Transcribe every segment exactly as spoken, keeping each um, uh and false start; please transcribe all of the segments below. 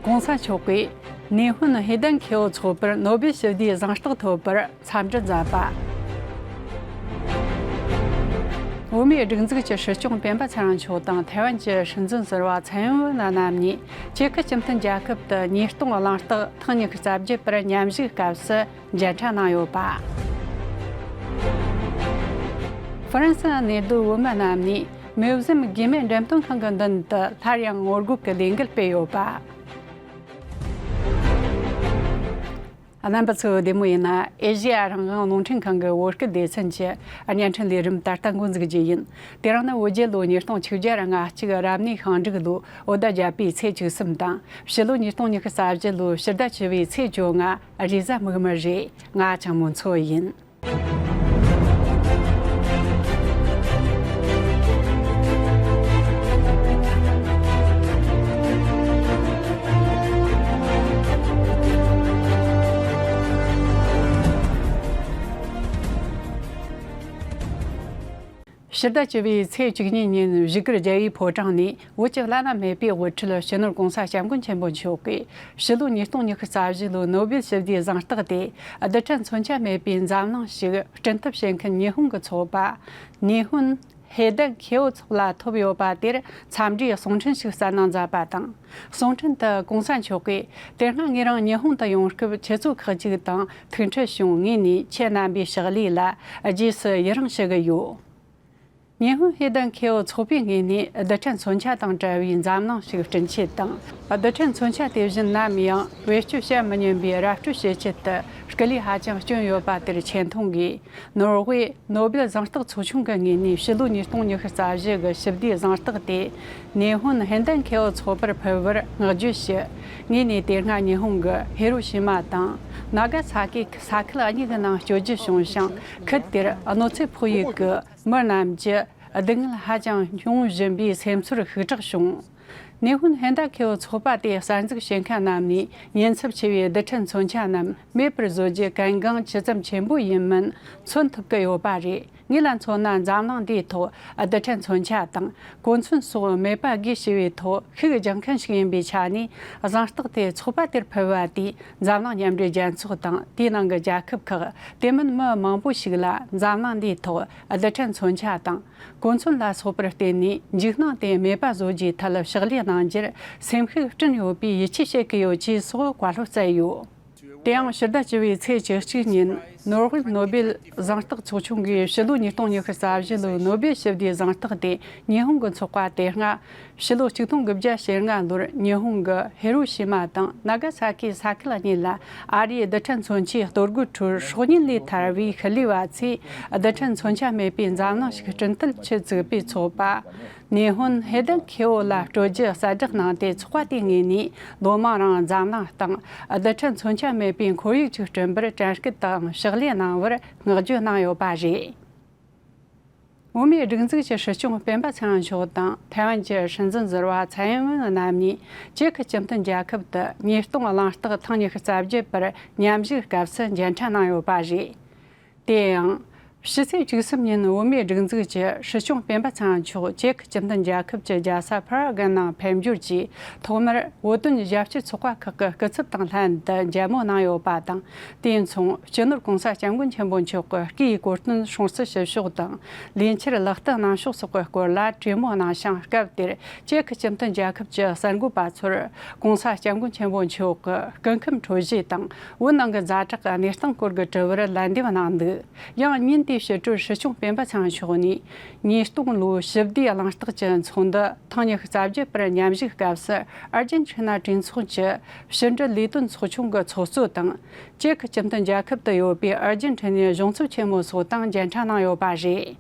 གོང་ས་མཆོག་གིས་ནེ་ཧོན་ཧེ་ཏན་ཁེ་བོ་ཚོགས་པར་ནོ་སྦེལ་ཞི་བདེའི་གཟེངས་རྟགས་ཐོབ་པར་འཚམས་འདྲི་མཛད་པ། བོད་མིའི་སྒྲིག་འཛུགས་ཀྱི་སྲིད་སྐྱོང་སྤེན་པ་ཚེ་རིང་མཆོག་དང་ཐའེ་ཝན་གྱི་སྲིད་འཛིན་ཟུར་པ་ཚན་ཝུན་རྣམ་གཉིས་ཅེ་ཁི་སྤྱི་མཐུན་རྒྱལ་ཁབ་ཏུ་ཉིས་སྟོང་གླེང་སྟེགས་ཐེངས་ཉི་ཤུ་རྩ་བརྒྱད་པར་མཉམ་ཞུགས་སྐབས་སུ་མཇལ་འཕྲད་གནང་ཡོད་པ། ཧྥ་རན་སི་གནས་སྡོད་བོད་མི་རྣམ་གཉིས་མིའུ་ཟེམ་རྒྱུད་སྨད་འགྲེམས་སྟོན་ཁང་གི་མདུན་དུ་སླར་ཡང་ངོ་རྒོལ་གྱི་ལས་འགུལ་སྤེལ་ཡོད་པ། རྣམ་པ་ཚོ་བདེ་མོ་ཡིན་ན། ཨེ་ཤེ་ཡ་རང་དབང་རླུང་འཕྲིན་ཁང་གི་བོད་སྐད་སྡེ་ཚན་གྱི་བརྙན་འཕྲིན་ལས་རིམ་ད་ལྟ་འགོ་འཛུགས་རྒྱུ་ཡིན། དེ་རིང་ནི་བོད་རྒྱལ་ལོ་ཉིས་སྟོང་ཆིག་བརྒྱ་ང་གཅིག་རབ་གནས་ཤིང་འབྲུག་ལོ་བོད་ཟླ་བརྒྱད་པའི་ཚེས་བཅུ་གསུམ་དང་། ཕྱི་ལོ་ཉིས་སྟོང་ཉི་ཤུ་རྩ་བཞི་ལོའི་ཕྱི་ཟླ་བཅུ་བའི་ཚེས་བཅོ་ལྔ་རེས་གཟའ་མིག་དམར་རེད། ང་ཆང་མོ་མཚོ་ཡིན། ཕྱི་ཟླ་བཅུ་བའི་ཚེས་བཅུ་གཉིས་ཉིན་བཞུགས་སྒར་རྒྱལ་བའི་ཕོ་བྲང་ནས་བོད་ཀྱི་བླ་ན་མེད་པའི་དབུ་ཁྲིད་སྤྱི་ནོར་༸གོང་ས་༸སྐྱབས་མགོན་ཆེན་པོ་མཆོག་གིས་ཕྱི་ལོ་ཉིས་སྟོང་ཉི་ཤུ་རྩ་བཞི་ལོའི་ནོ་སྦེལ་ཞི་བདེའི་གཟེངས་རྟགས་དེ་རྡུལ་ཕྲན་མཚོན་ཆ་མེད་པའི་འཛམ་གླིང་ཞིག་སྐྲུན་ཐབས་བྱེད་མཁན་ཉི་ཧོང་གི་ཚོགས་པ་ནེ་ཧོན་ཧེ་ཏན་ཁེའོ་ཚོགས་ལ་ཐོབ་ཡོད་པ་དེར་འཚམས་འདྲིའི་གསུང་འཕྲིན་ཞིག་གསན་གནང་མཛད་པ་དང་། གསུང་འཕྲིན་དུ་༸གོང་ས་མཆོག་གིས་དེ་སྔ་ངེད་རང་ཉི་ཧོང་དུ་ཡོང་སྐབས་ཁྱེད་ཚོ་ཁག་ཅིག་དང་ཐུག་འཕྲད་བྱུང་། ངས་ནས་ཁྱེད་རྣམ་པའི་ཕྱག་ལས་ལ་རྗེས་སུ་ཡི་རང་ཞུ་གི་ཡོད། ཉི་ཧོང་ཧེ་ཏན་ཁེའོ་ཚོགས་པའི་ངོས་ནས་རྡུལ་ཕྲན་མཚོན་ཆ་དང་བྲལ་བའི་འཛམ་གླིང་ཞིག་བསྐྲུན་ཆེད་དང་། རྡུལ་ཕྲན་མཚོན་ཆ་དེ་བཞིན་ནམ་ཡང་བེད་སྤྱོད་བྱ་མི་ཉན་པའི་ར་སྤྲོད་བྱེད་ཆེད་དུ་སྐུ་ལས་ཧ་ཅང་བསྐྱོན་ཡོད་པ་དེར་ཆེ་མཐོང་གིས། ནོར་ཝེ་ནོ་སྦེལ་གཟེངས་རྟགས་ཚོགས་ཆུང་གི་ངོས་ནས་ཕྱི་ལོ་ཉིས་སྟོང་ཉི་ཤུ་རྩ་བཞི་གི་ཞི་བདེའི་གཟེངས་རྟགས་དེ་ནེ་ཧོན་ཧེ་ཏན་ཁེའོ་ཚོགས་པར་ཕུལ་བར་བསྔགས་བརྗོད་ཞུ། ངས་ནས་དེ་སྔ་ཉི་ཧོང་གི་ཧི་རོ་ཤི་མ་དང་ན་ག་ས་ཀི་ས་ཁུལ་གཉིས་ཀྱི་ནང་བསྐྱོད་རྒྱུ་བྱུང་ཞིང་། ཁུལ་དེར་གནོད་འཚེ་ཕོག་ཡུལ་གྱི་མི་རྣམས་ཀྱི་སྡུག་བསྔལ་ཧ་ཅང་མྱོང་བཞིན་པའི་སེམས་ཚོར་ཤུགས་དྲག་བྱུང་། ནེ་ཧོན་ཧན་ད་ཁེའོ་ཚོགས་པ་དེ་གསར་འཛུགས་བྱེད་མཁན་རྣམས་ནས་ཉེན་ཚབས་ཆེ་བའི་རྡུལ་ཕྲན་མཚོན་ཆ་རྣམས་མེད་པར་བཟོ་རྒྱུ་གལ་འགངས་ཇི་ཙམ་ཆེན་པོ་ཡིན་མིན་མཚོན་ཐུབ་ཀྱི་ཡོད་པ་རེད། ངས་ལ་མཚོན་ན་འཛམ་གླིང་འདིའི་ཐོག་རྡུལ་ཕྲན་མཚོན་ཆ་དང་གོ་མཚོན་སོགས་མེད་པ་དགོས་ཞེས་པའི་ཐོག་ཤུགས་རྒྱག་མཁན་ཞིག་ཡིན་པའི་ཆ་ནས། གཟེངས་རྟགས་དེ་ཚོགས་པ་དེར་ཕུལ་བ་དེས་འཛམ་གླིང་མཉམ་འབྲེལ་རྒྱལ་ཚོགས་དང་དེའི་ནང་གི་རྒྱལ་ཁབ་ཁག་དེ་མིན་མི་མང་པོ་ཞིག་ལ་འཛམ་གླིང་འདིའི་ཐོག་རྡུལ་ཕྲན་མཚོན་ཆ་དང་། གོ་མཚོན་ལ་སོགས་པར་བརྟེན་ནས་འཇིགས་སྣང་དེ་མེད་པ་བཟོ་རྒྱུའི་ཐད་ཕྱག་ལས་གནང་རྒྱུར་སེམས་ཤུགས་བསྐྲུན་ཡོད་པའི་ཡིད་ཆེས་བྱེད་ཀྱི་ཡོད་ཅེས་སོགས་བཀའ་སློབ་སྩལ་ཡོད། དེ་ཡང་ཕྱི་ཟླ་བཅུ་བའི་ཚེས་བཅུ་གཅིག་ཉིན་ནོར་ཝེ་ནོ་སྦེལ་གཟེངས་རྟགས་ཚོགས་ཆུང་གིས་ཕྱི་ལོ་ཉིས་སྟོང་ཉི་ཤུ་རྩ་བཞི་ལོའི་ནོ་སྦེལ་ཞི་བདེའི་གཟེངས་རྟགས་དེ་ཉི་ཧོང་གི་ཚོགས་པ་དེ་སྔ་ཕྱི་ལོ་ཆིག་སྟོང་དགུ་བརྒྱ་ཞེ་ལྔ་ལོར་ཉི་ཧོང་གི་ཧི་རོ་ཤི་མ་དང་ན་ག་ས་ཀི་ས་ཁུལ་གཉིས་ལ་ཨ་རིའི་རྡུལ་ཕྲན་མཚོན་ཆའི་གཏོར་རྒོལ་ཁྲོད་སྲོག་ཉེན་ལས་ཐར་བའི་ཤུལ་ལུས་པ་ཚོས་རྡུལ་ཕྲན་མཚོན་ཆ་མེད་པའི་འཛམ་གླིང་ཞིག་སྐྲུན་ཐབས་ཆེད་བཙུགས་པའི་ཚོགས་པ་ནེ་ཧོན་ཧེ་ཏན་ཁེ་འོ་ལ་སྤྲོད་རྒྱུ་གསལ་བསྒྲགས་གནང་སྟེ། ཚོགས་པ་དེའི་ངོས་ནས་ལོ་མང་རིང་འཛམ་གླིང་སྟེང་རྡུལ་ཕྲན་མཚོན་ཆ་མེད་པའི་ཁོར་ཡུག་ཅིག་བསྐྲུན་པར་དྲན་སྐུལ་དང་ཕྱག་ལས་གནང་བར་བསྔགས་བརྗོད་གནང་ཡོད་པ་རེད། བོད་མིའི་སྒྲིག་འཛུགས་ཀྱི་སྲིད་སྐྱོང་སྤེན་པ་ཚེ་རིང་མཆོག་དང་ཐའེ་ཝན་གྱི་སྲིད་འཛིན་ཟུར་པ་ཚའེ་ཨིན་ཝེན་རྣམ་གཉིས་ཅེ་ཁི་སྤྱི་མཐུན་རྒྱལ་ཁབ་ཏུ་ཉིས་སྟོང་གླེང་སྟེགས་ཐེངས་ཉི་ཤུ་རྩ་བརྒྱད་པར་མཉམ་ཞུགས་སྐབས་སུ་མཇལ་འཕྲད་གནང་ཡོད་པ་རེད། དེ་ཡང་། ཕྱི་ཚེས་བཅུ་གསུམ་ཉིན་བོད་མིའི་སྒྲིག་འཛུགས་ཀྱི་སྲིད་སྐྱོང་སྤེན་པ་ཚེ་རིང་མཆོག་ཅེ་ཁི་སྤྱི་མཐུན་རྒྱལ་ཁབ་ཀྱི་རྒྱལ་ས་ཕ་ར་གན་ནང་ཕེབས་འབྱོར་གྱིས། ཐོག་མར་བོད་དོན་ཞབས་ཞུ་ཚོགས་པ་ཁག་གི་སྐུ་ཚབ་དང་ལྷན་དུ་མཇལ་མོ་གནང་ཡོད་པ་དང་། དུས་མཚུངས་སྤྱི་ནོར་༸གོང་ས་༸སྐྱབས་མགོན་ཆེན་པོ་མཆོག་གི་སྐུའི་གོ་སྟོན་སྲུང་བརྩི་ཞུ་ཕྱོགས་དང་། ལས་འཆར་ལག་བསྟར་གནང་ཕྱོགས་སོགས་ཀྱི་སྐོར་ལ་གྲོས་མོལ་གནང་ཞིང་། སྐབས་དེར་ཅེ་ཁི་སྤྱི་མཐུན་རྒྱལ་ཁབ་ཀྱི་གསར་འགོད་པ་ཚོར་༸གོང་ས་༸སྐྱབས་མགོན་ཆེན་པོ་མཆོག་གི་སྐུ་ཁམས་འཕྲོད་བཞེས་དང་། བོད་ནང་གི་ཛ་དྲག་གནས་སྟངས་སྐོར་གྱི་དྲི་བར་ལན་འདེབས་གནང་འདུག་ཡང་ཉིན་དེའི་ཕྱི་དྲོར་སྲིད་སྐྱོང་སྤེན་པ་ཚེ་རིང་མཆོག་ནས། ཉིས་སྟོང་ལོའི་ཞི་བདེའི་གླེང་སྟེགས་ཀྱི་ཚོགས་འདུ་ཐེངས་ཉི་ཤུ་རྩ་བརྒྱད་པར་མཉམ་ཞུགས་སྐབས་སུ། ཨར་ཇེན་ཊི་ན་གྲོས་ཚོགས་ཀྱི་ཕྱི་འབྲེལ་ལས་དོན་ཚོགས་ཆུང་གི་ཚོགས་གཙོ་དང་། ཅེ་ཁི་སྤྱི་མཐུན་རྒྱལ་ཁབ་ཏུ་ཡོད་པའི་ཨར་ཇེན་ཊི་ནའི་གཞུང་ཚབ་ཆེན་མོ་སོགས་དང་མཇལ་འཕྲད་གནང་ཡོད་པ་རེད།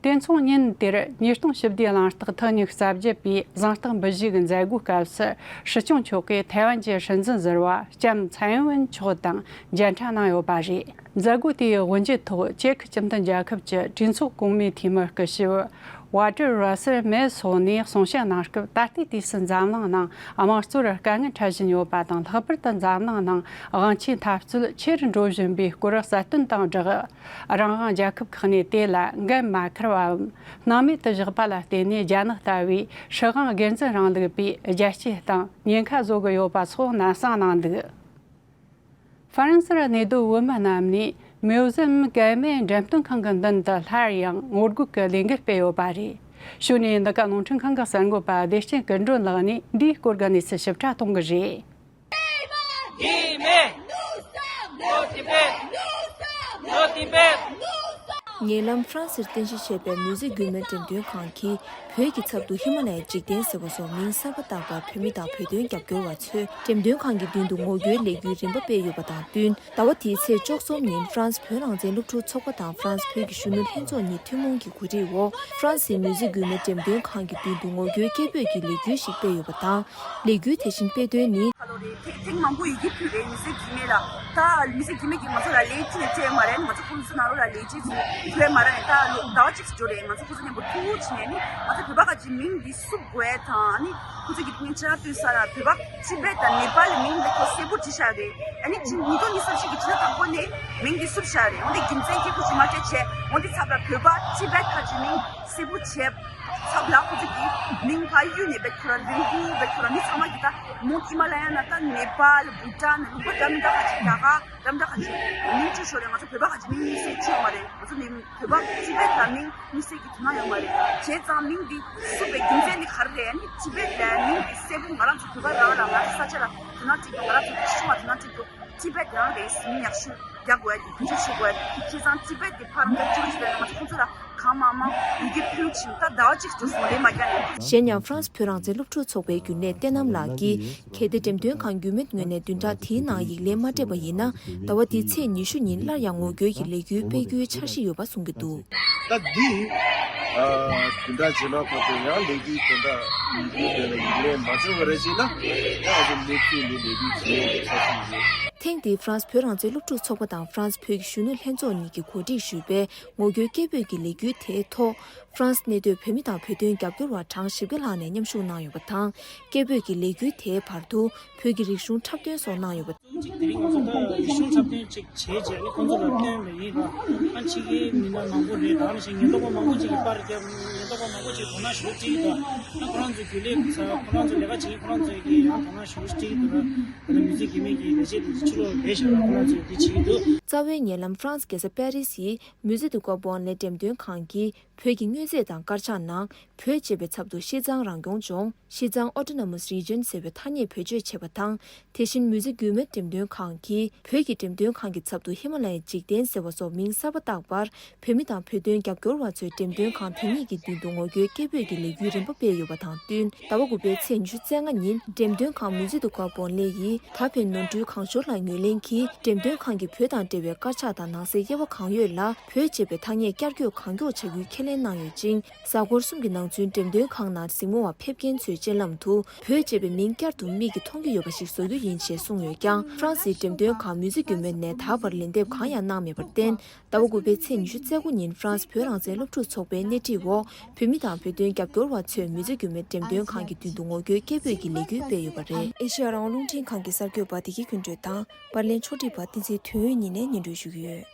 དེ་མཚུངས་ཉིན་དེར་ཉིས་སྟོང་ཞི་བདེའི་གླེང་སྟེགས་ཐེངས་ཉི་ཤུ་རྩ་བརྒྱད་པའི་གཟེངས་རྟགས་འབུལ་བཞེས་ཀྱི་མཛད་སྒོའི་སྐབས་སུ། སྲིད་སྐྱོང་མཆོག་གིས་ཐའེ་ཝན་གྱི་སྲིད་འཛིན་ཟུར་པ་ལྕམ་ཚའེ་ཨིན་ཝེན་མཆོག་དང་མཇལ་འཕྲད་གནང་ཡོད་པ་རེད། མཛད་སྒོ་དེའི་དབུ་འབྱེད་ཐོག་ཅེ་ཁི་སྤྱི་མཐུན་རྒྱལ་ཁབ་ཀྱི་གྲོས་ཚོགས་གོང་མའི་འཐུས་མི་སྐུ་ཞབས་ ཝ་ཏྲི་ར་སེལ་མེ་སོགས་ནས་གསུང་བཤད་གནང་སྐབས། ད་ལྟའི་དུས་སུ་འཛམ་གླིང་ནང་དམངས་གཙོར་དཀའ་ངལ་འཕྲད་བཞིན་ཡོད་པ་དང་། ལྷག་པར་དུ་འཛམ་གླིང་ནང་དབང་ཆའི་འཐབ་རྩོད་ཆེ་རུ་འགྲོ་བཞིན་པའི་སྐོར་གསལ་སྟོན་དང་སྦྲགས། རང་དབང་རྒྱལ་ཁབ་ཁག་ནས་དེ་ལ་འགན་མ་འཁུར་བའམ་སྣང་མེད་དུ་བཞག་པ་ལ་བརྟེན་ནས། རྒྱ་ནག་ལྟ་བུའི་སྲིད་དབང་སྒེར་འཛིན་རིང་ལུགས་པས་རྒྱལ་སྤྱིའི་སྟེང་ཉེན་ཁ་བཟོ་གི་ཡོད་པ་སོགས་ནན་གསུངས་གནང་འདུག། ཧྥ་རན་སིར་གནས་སྡོད་བོད་མི་རྣམས་ནས་མིའུ་ཟེམ་ཀེ་མེ་འགྲེམས་སྟོན་ཁང་གི་མདུན་དུ་སླར་ཡང་ངོ་རྒོལ་གྱི་ལས་འགུལ་སྤེལ་ཡོད་པ་རེད། ཕྱོགས་ནས་འདི་ག་རླུང་འཕྲིན་ཁང་གི་གསར་འགོད་པ་བདེ་ཆེན་སྐུ་མགྲོན་ལགས་ནས་འདིའི་སྐོར་གྱི་གནས་ཚུལ་ཞིབ་ཕྲ་གཏོང་གི་རེད། Give me! No Tibet! No Tibet! ཉེ་ལམ་ཧྥ་རན་སིར་རྟེན་གཞི་བྱས་པའི་མིའུ་ཟེམ་ཀེ་མེ་འགྲེམས་སྟོན་ཁང་གིས། བོད་ཀྱི་ཚབ་ཏུ་ཧི་མ་ལ་ཡའི་འཇིག་རྟེན་ཟེར་བ་སོགས་མིང་གསར་པ་བཏགས་པར། བོད་མི་དང་བོད་དོན་རྒྱབ་སྐྱོར་བ་ཚོས་འགྲེམས་སྟོན་ཁང་གི་མདུན་དུ་ངོ་རྒོལ་ལས་འགུལ་རིམ་པ་སྤེལ་ཡོད་པ་དང་བསྟུན། ཟླ་བ་འདིའི་ཚེས་བཅུ་གསུམ་ཉིན་ཧྥ་རན་སི་བོད་རང་བཙན་སློབ་ཕྲུག་ཚོགས་པ་དང་ཧྥ་རན་སི་བོད་ཀྱི་གཞོན་ནུ་ལྷན་ཚོགས་གཉིས་ཐུན་མོང་གི་གོ་སྒྲིག་འོག་ཧྥ་རན་སིའི་མིའུ་ཟེམ་ཀེ་མེ་འགྲེམས་སྟོན་ཁང་གི་མདུན་དུ་ངོ་རྒོལ་སྐད་འབོད་ཀྱི་ལས་འགུལ་ཞིག་སྤེལ་ཡོད་པ་དང་། ལས་འགུལ་དེ་བཞིན་སྤེལ་དོན་ནི། ཁ་ལོ་རེད། ཐེངས་ཐེངས་མང་པོ་ཡི་གེ་ཕུལ་རེད། མིའུ་ཟེམ་ཀེ་མེ་ལ། ད་མིའུ་ཟེམ་ཀེ་མེ་གིས་ང་ཚོ་ལ་ལན་ཅི་ནས་སྤྲད་མ་རེད། ང་ཚོ་ཁོང་ཚོ་ནང་ལོགས་ལ་ལན་ཅི་ཚོ་ཕུལ་མ་རེད། ད་ལོ་ཟླ་བ་གཅིག་ཙམ་འགྲོ་རེད། ང་ཚོ་ཁོང་ཚོ་མཉམ་པོ་ཐུག་ཕྱིན་ནས་ནི། ང་ཚོ་བོད་པ་ཁ་ཅིག་མིང་འདི་བསུབ་དགོས་དང་ནི། ཁོ་ཚོ་གི་ཐུགས་ཆེ་ན་ཏུན་ས་ལ་བོད་པ་ཅི་པེ་དང་ནེ་པཱལ་མིང་འདི་ཁོ་གསལ་པོ་བྲིས་བཞག་རེད། ཨ་ནི་ཕྱི་ཉིས་སྟོང་ཉི་ཤུ་རྩ་གཅིག་གི་ཕྱི་ཟླ་དང་པོ་ནས་མིང་འདི་བསུབ་བཞག་རེད། འོན་ཏེ་རྒྱུ་མཚན་གྱིས་ཁོ་ཅིག་མ་སྤྲད་བྱས། འོན་ཏེ་ཚབ་ལ་བོད་པ་ཅི་པེ་ཁ་ཅིག་མིང་གསལ་པོ་བྱས། ཚབ་ལ་ཁོ་ཚོ་གི་མིང་ཕར་གཡུག་ནས་བེད་ཁོ་ར་རིང་པོ་བེད་ཁོ་ར་མི་ཚང་མ་གི་ད་མོ་ཧི་མ་ལ་ཡ་ན་ད་ནེ་པཱལ་བྷུ་ཊཱན་ལུང་པ་འདྲ་མི་འདྲ་ཁ་ཅིག་རྒྱ་གར་འདྲ་མི་འདྲ་ཁ་ཅིག་མིང་བྲིས་ཤོར་རེད། ང་ཚོ་བོད་པ་ཁ་ཅིག་མིང་གཉིས་སེ་བྲིས་ཡོད་མ་རེད། ང་ཚོ་ནི་བོད་པ་ཅི་པེ་ལ་མིང་གཉིས་སེ་གི་དོ་སྣང་ཡོད་མ་རེད། བྱས་ཙང་མིང་འདི་བསུབ་པའི་རྒྱུ་མཚན་ནི་ག་རེ་རེད། ཨ་ནི་ཅི་པེ་ལ་མིང་འདི་གསལ་པོ་ང་རང་ཚོ་བོད་པ་རང་ལ་ང་ཚོ་ས་ཆ་ལ་དོ་སྣང་བྱེད་དགོས། ང་རང་ཚོ་སྤྱི་ཚོགས་ལ་དོ་སྣང་བྱེད་དགོས། ཅི་པེ་རང་རེད། མིང་ཡག་ཤོས་རྒྱག་དགོས། ཡ་དེ་ཐུགས་རྗེ་ཆེ་དགོས། ཡ་དེ་བྱས་ཙང་ཅི་པེ་དེ་ཕར་འགྲོ་བཅུག་བྱས་ན་ང་ཚོ་ཁོང་ཚོ་ལ་གང་མང་མང་ཡི་གེ་ཕུལ་ཕྱིན། ད་ཟླ་བ་གཅིག་འགྲོ་སོང་ལན་མ་རྒྱག་ནས། གཞན་ཡང་ཧྥ་རན་སི་བོད་རང་བཙན་སློབ་ཕྲུག་ཚོགས་པའི་རྒྱུན་ལས་བསྟན་རྣམ་ལགས་ཀྱིས། གལ་ཏེ་འགྲེམས་སྟོན་ཁང་རྒྱུན་མི་ངོས་ནས་བདུན་ཕྲག་འདིའི་ནང་ཡིག་ལན་མ་སྤྲད་པ་ཡིན་ན། ཟླ་བ་འདིའི་ཚེས་ཉི་ཤུ་ཉིན་སླར་ཡང་ངོ་རྒོལ་གྱི་ལས་འགུལ་སྤེལ་རྒྱུའི་འཆར་གཞི་ཡོད་པ་གསུང་གི་འདུག། ད་འདི་ཨ་བདུན་ཕྲག་རྗེས་མ་བར་དུ་ཡང་ལས་འགུལ་དེ་འདྲ་ཡིན་རྒྱུ་དེ་ལ་ཡིག་ལན་མ་སྤྲོད་པ་རེད་ཅེ་ན། ད་ང་ཚོ་གནས་ཚུལ་འདི་ལས་འགུལ་བྱེད་ཡས་ཀྱི་འཆར་གཞི་ཡོད། ཐེངས་འདིའི་ཧྥ་རན་སི་བོད་རང་བཙན་སློབ་ཕྲུག་ཚོགས་པ་དང་ཧྥ་རན་སི་བོད་ཀྱི་གཞོན་ནུ་ལྷན་ཚོགས་གཉིས་ཀྱིས་གོ་སྒྲིག་ཞུས་པའི་ངོ་རྒོལ་སྐད་འབོད་ཀྱི་ལས་འགུལ་དེའི་ཐོག། ཧྥ་རན་སི་གནས་སྡོད་བོད་མི་དང་བོད་དོན་རྒྱབ་སྐྱོར་བ་གྲངས་བཞི་བརྒྱ་ལྷག་ནས་མཉམ་ཞུགས་གནང་ཡོད་པ་དང་། སྐད་འབོད་ཀྱི་ལས་འགུལ་དེའི་བར་དུ་བོད་ཀྱི་རིག་གཞུང་འཁྲབ་སྟོན་སོགས་གནང་ཡོད་པ། གཅིག་དེ་རིང་ང་ཚོ་ད་རིག་གཞུང་འཁྲབ་སྟོན་ཅིག་བྱས་རྗེས་ནི་ཁོང་ཚོ་ལ་སྟོན་པ་ཡིན་ར། ཨ་ཕྱི་རྒྱལ་མི་སྣ་མང་པོ་རེད། ད་ནི་ཞིག་ཉེན་རྟོག་པ་མང་པོ་ཅིག་གིས་པར་བརྒྱབ། ཉེན་རྟོག་པ་མང་པོ་ཅིག་དོ་སྣང་ཞུ་གི་འདུག། ཨ་ཁོ་རང་ཚོའི་རྒྱུན་ལས་ཁོ་རང་ཚོའི་གི་ཡང་དོ་སྣང་ཞུ་གི་འདུག་ར། ད་ནི་མི་ཚེ་གི་མི་གི་ལས་བྱེད་དེ་ཕྱི་ལོགས་ལས་བྱེད་ར་ཁོ་རང་ཚོས་འདི་བྱེད་ཀྱི་འདུག། རྩ་བའི་ཉེ་ལམ་ཧྥ་རན་སི་རྒྱལ་ས་པེ་རི་སིའི་Musée du Quai Branly འགྲེམས་སྟོན་ཁང་གིས། བོད་ཀྱི་དངོས་རྫས་དང་དཀར་ཆག་ནང་བོད་ཅེས་པའི་ཚབ་ཏུ་ཤིས་ཙང་རང་སྐྱོང་ལྗོངས། ཤིས་ཙང་Autonomous Region ཟེར་བའི་ཐ་སྙད་བེད་སྤྱོད་བྱས་པ་དང་། དེ་བཞིན་མིའུ་ཟེམ་ཀེ་མེ་འགྲེམས་སྟོན་ཁང་གིས་བོད་ཀྱི་འགྲེམས་སྟོན་ཁང་གི་ཚབ་ཏུ་ཧི་མ་ལ་ཡའི་འཇིག་རྟེན་ཟེར་བ་སོགས་མིང་གསར་པ་བཏགས་པར། བོད་མི་དང་བོད་དོན་རྒྱབ་སྐྱོར་བ་ཚོས་འགྲེམས་སྟོན་ཁང་དེ་གཉིས་ཀྱི་མདུན་དུ་ངོ་རྒོལ་སྐད་འབོད་ཀྱི་ལས་འགུལ་རིམ་པ་སྤེལ་ཡོད་པ་དང་བསྟུན། ཟླ་བ་དགུ་པའི་ཚེས་ཉི་ཤུ་རྩ་ལྔ་ཉིན་འགྲེམས་སྟོན་ཁང་Musée du Quai Branly ཡིས་ད་ཕན་ནོར་འཁྲུལ་གང་ཤོར་ལ་ངོས་ལེན་གྱིས། འགྲེམས་སྟོན་ཁང་གིས་བོད་དང་འབྲེལ་བའི་དཀར་ཆག་དང་ནང་གསེས་དབྱེ་བ་གང་ཡོད་ལ། བོད་ཅེས་པའི་ཐ་སྙད་བསྐྱར་བཀོད་གང་མགྱོགས་བྱ་རྒྱུའི་ཁས་ལེན་གནང་ཡོད་ཅིང་། གཟའ་འཁོར་གསུམ་གྱི་ནང་ཚུན་འགྲེམས་སྟོན་ཁང་ནང་གཟིགས་མོ་བ་ཕེབས་མཁན་ཚོའི་སྤྱན་ལམ་དུ་བོད་ཅེས་པའི་མིང་བསྐྱར་དུ་མིག་གིས་མཐོང་རྒྱུ་ཡོད་པ་ཞིག་བཟོ་རྒྱུ་ཡིན་ཞེས་གསུངས་ཡོད་ཀྱང་། ཧྥ་རན་སིའི་འགྲེམས་སྟོན་ཁང་མིའུ་ཟེམ་ཀེ་མེ་ནས་ད་བར་ལན་འདེབས་གང་ཡང་གནང་མེད་པར་བརྟེན། ཟླ་བ་དགུ་པའི་ཚེས་ཉི་ཤུ་རྩ་དགུ་ཉིན་ཧྥ་རན་སི་བོད་རང་བཙན་སློབ་ཕྲུག་ཚོགས་པའི་སྣེ་ཁྲིད་འོག་བོད་མི་དང་བོད་དོན་རྒྱབ་སྐྱོར་བ་ཚོས་མིའུ་ཟེམ་ཀེ་མེ་འགྲེམས་སྟོན་ཁང་གི་མདུན་དུ་ངོ་རྒོལ་སྐད་འབོད་ཀྱི་ལས་འགུལ་སྤེལ་ཡོད་པ་རེད། ཨེ་ཤེ་ཡ་རང་དབང་རླུང་འཕྲིན་ཁང་གི་གསར་འགོད་པ་བདེ་སྐྱིད་ཀུན་སྒྲོན་དང་། པར་ལེན་ཕྱོགས་སྒྲིག་པ་བསྟན་འཛིན་དོན་ཡོད་གཉིས་ནས་སྙན་སྒྲོན་ཞུ་གི་ཡོད།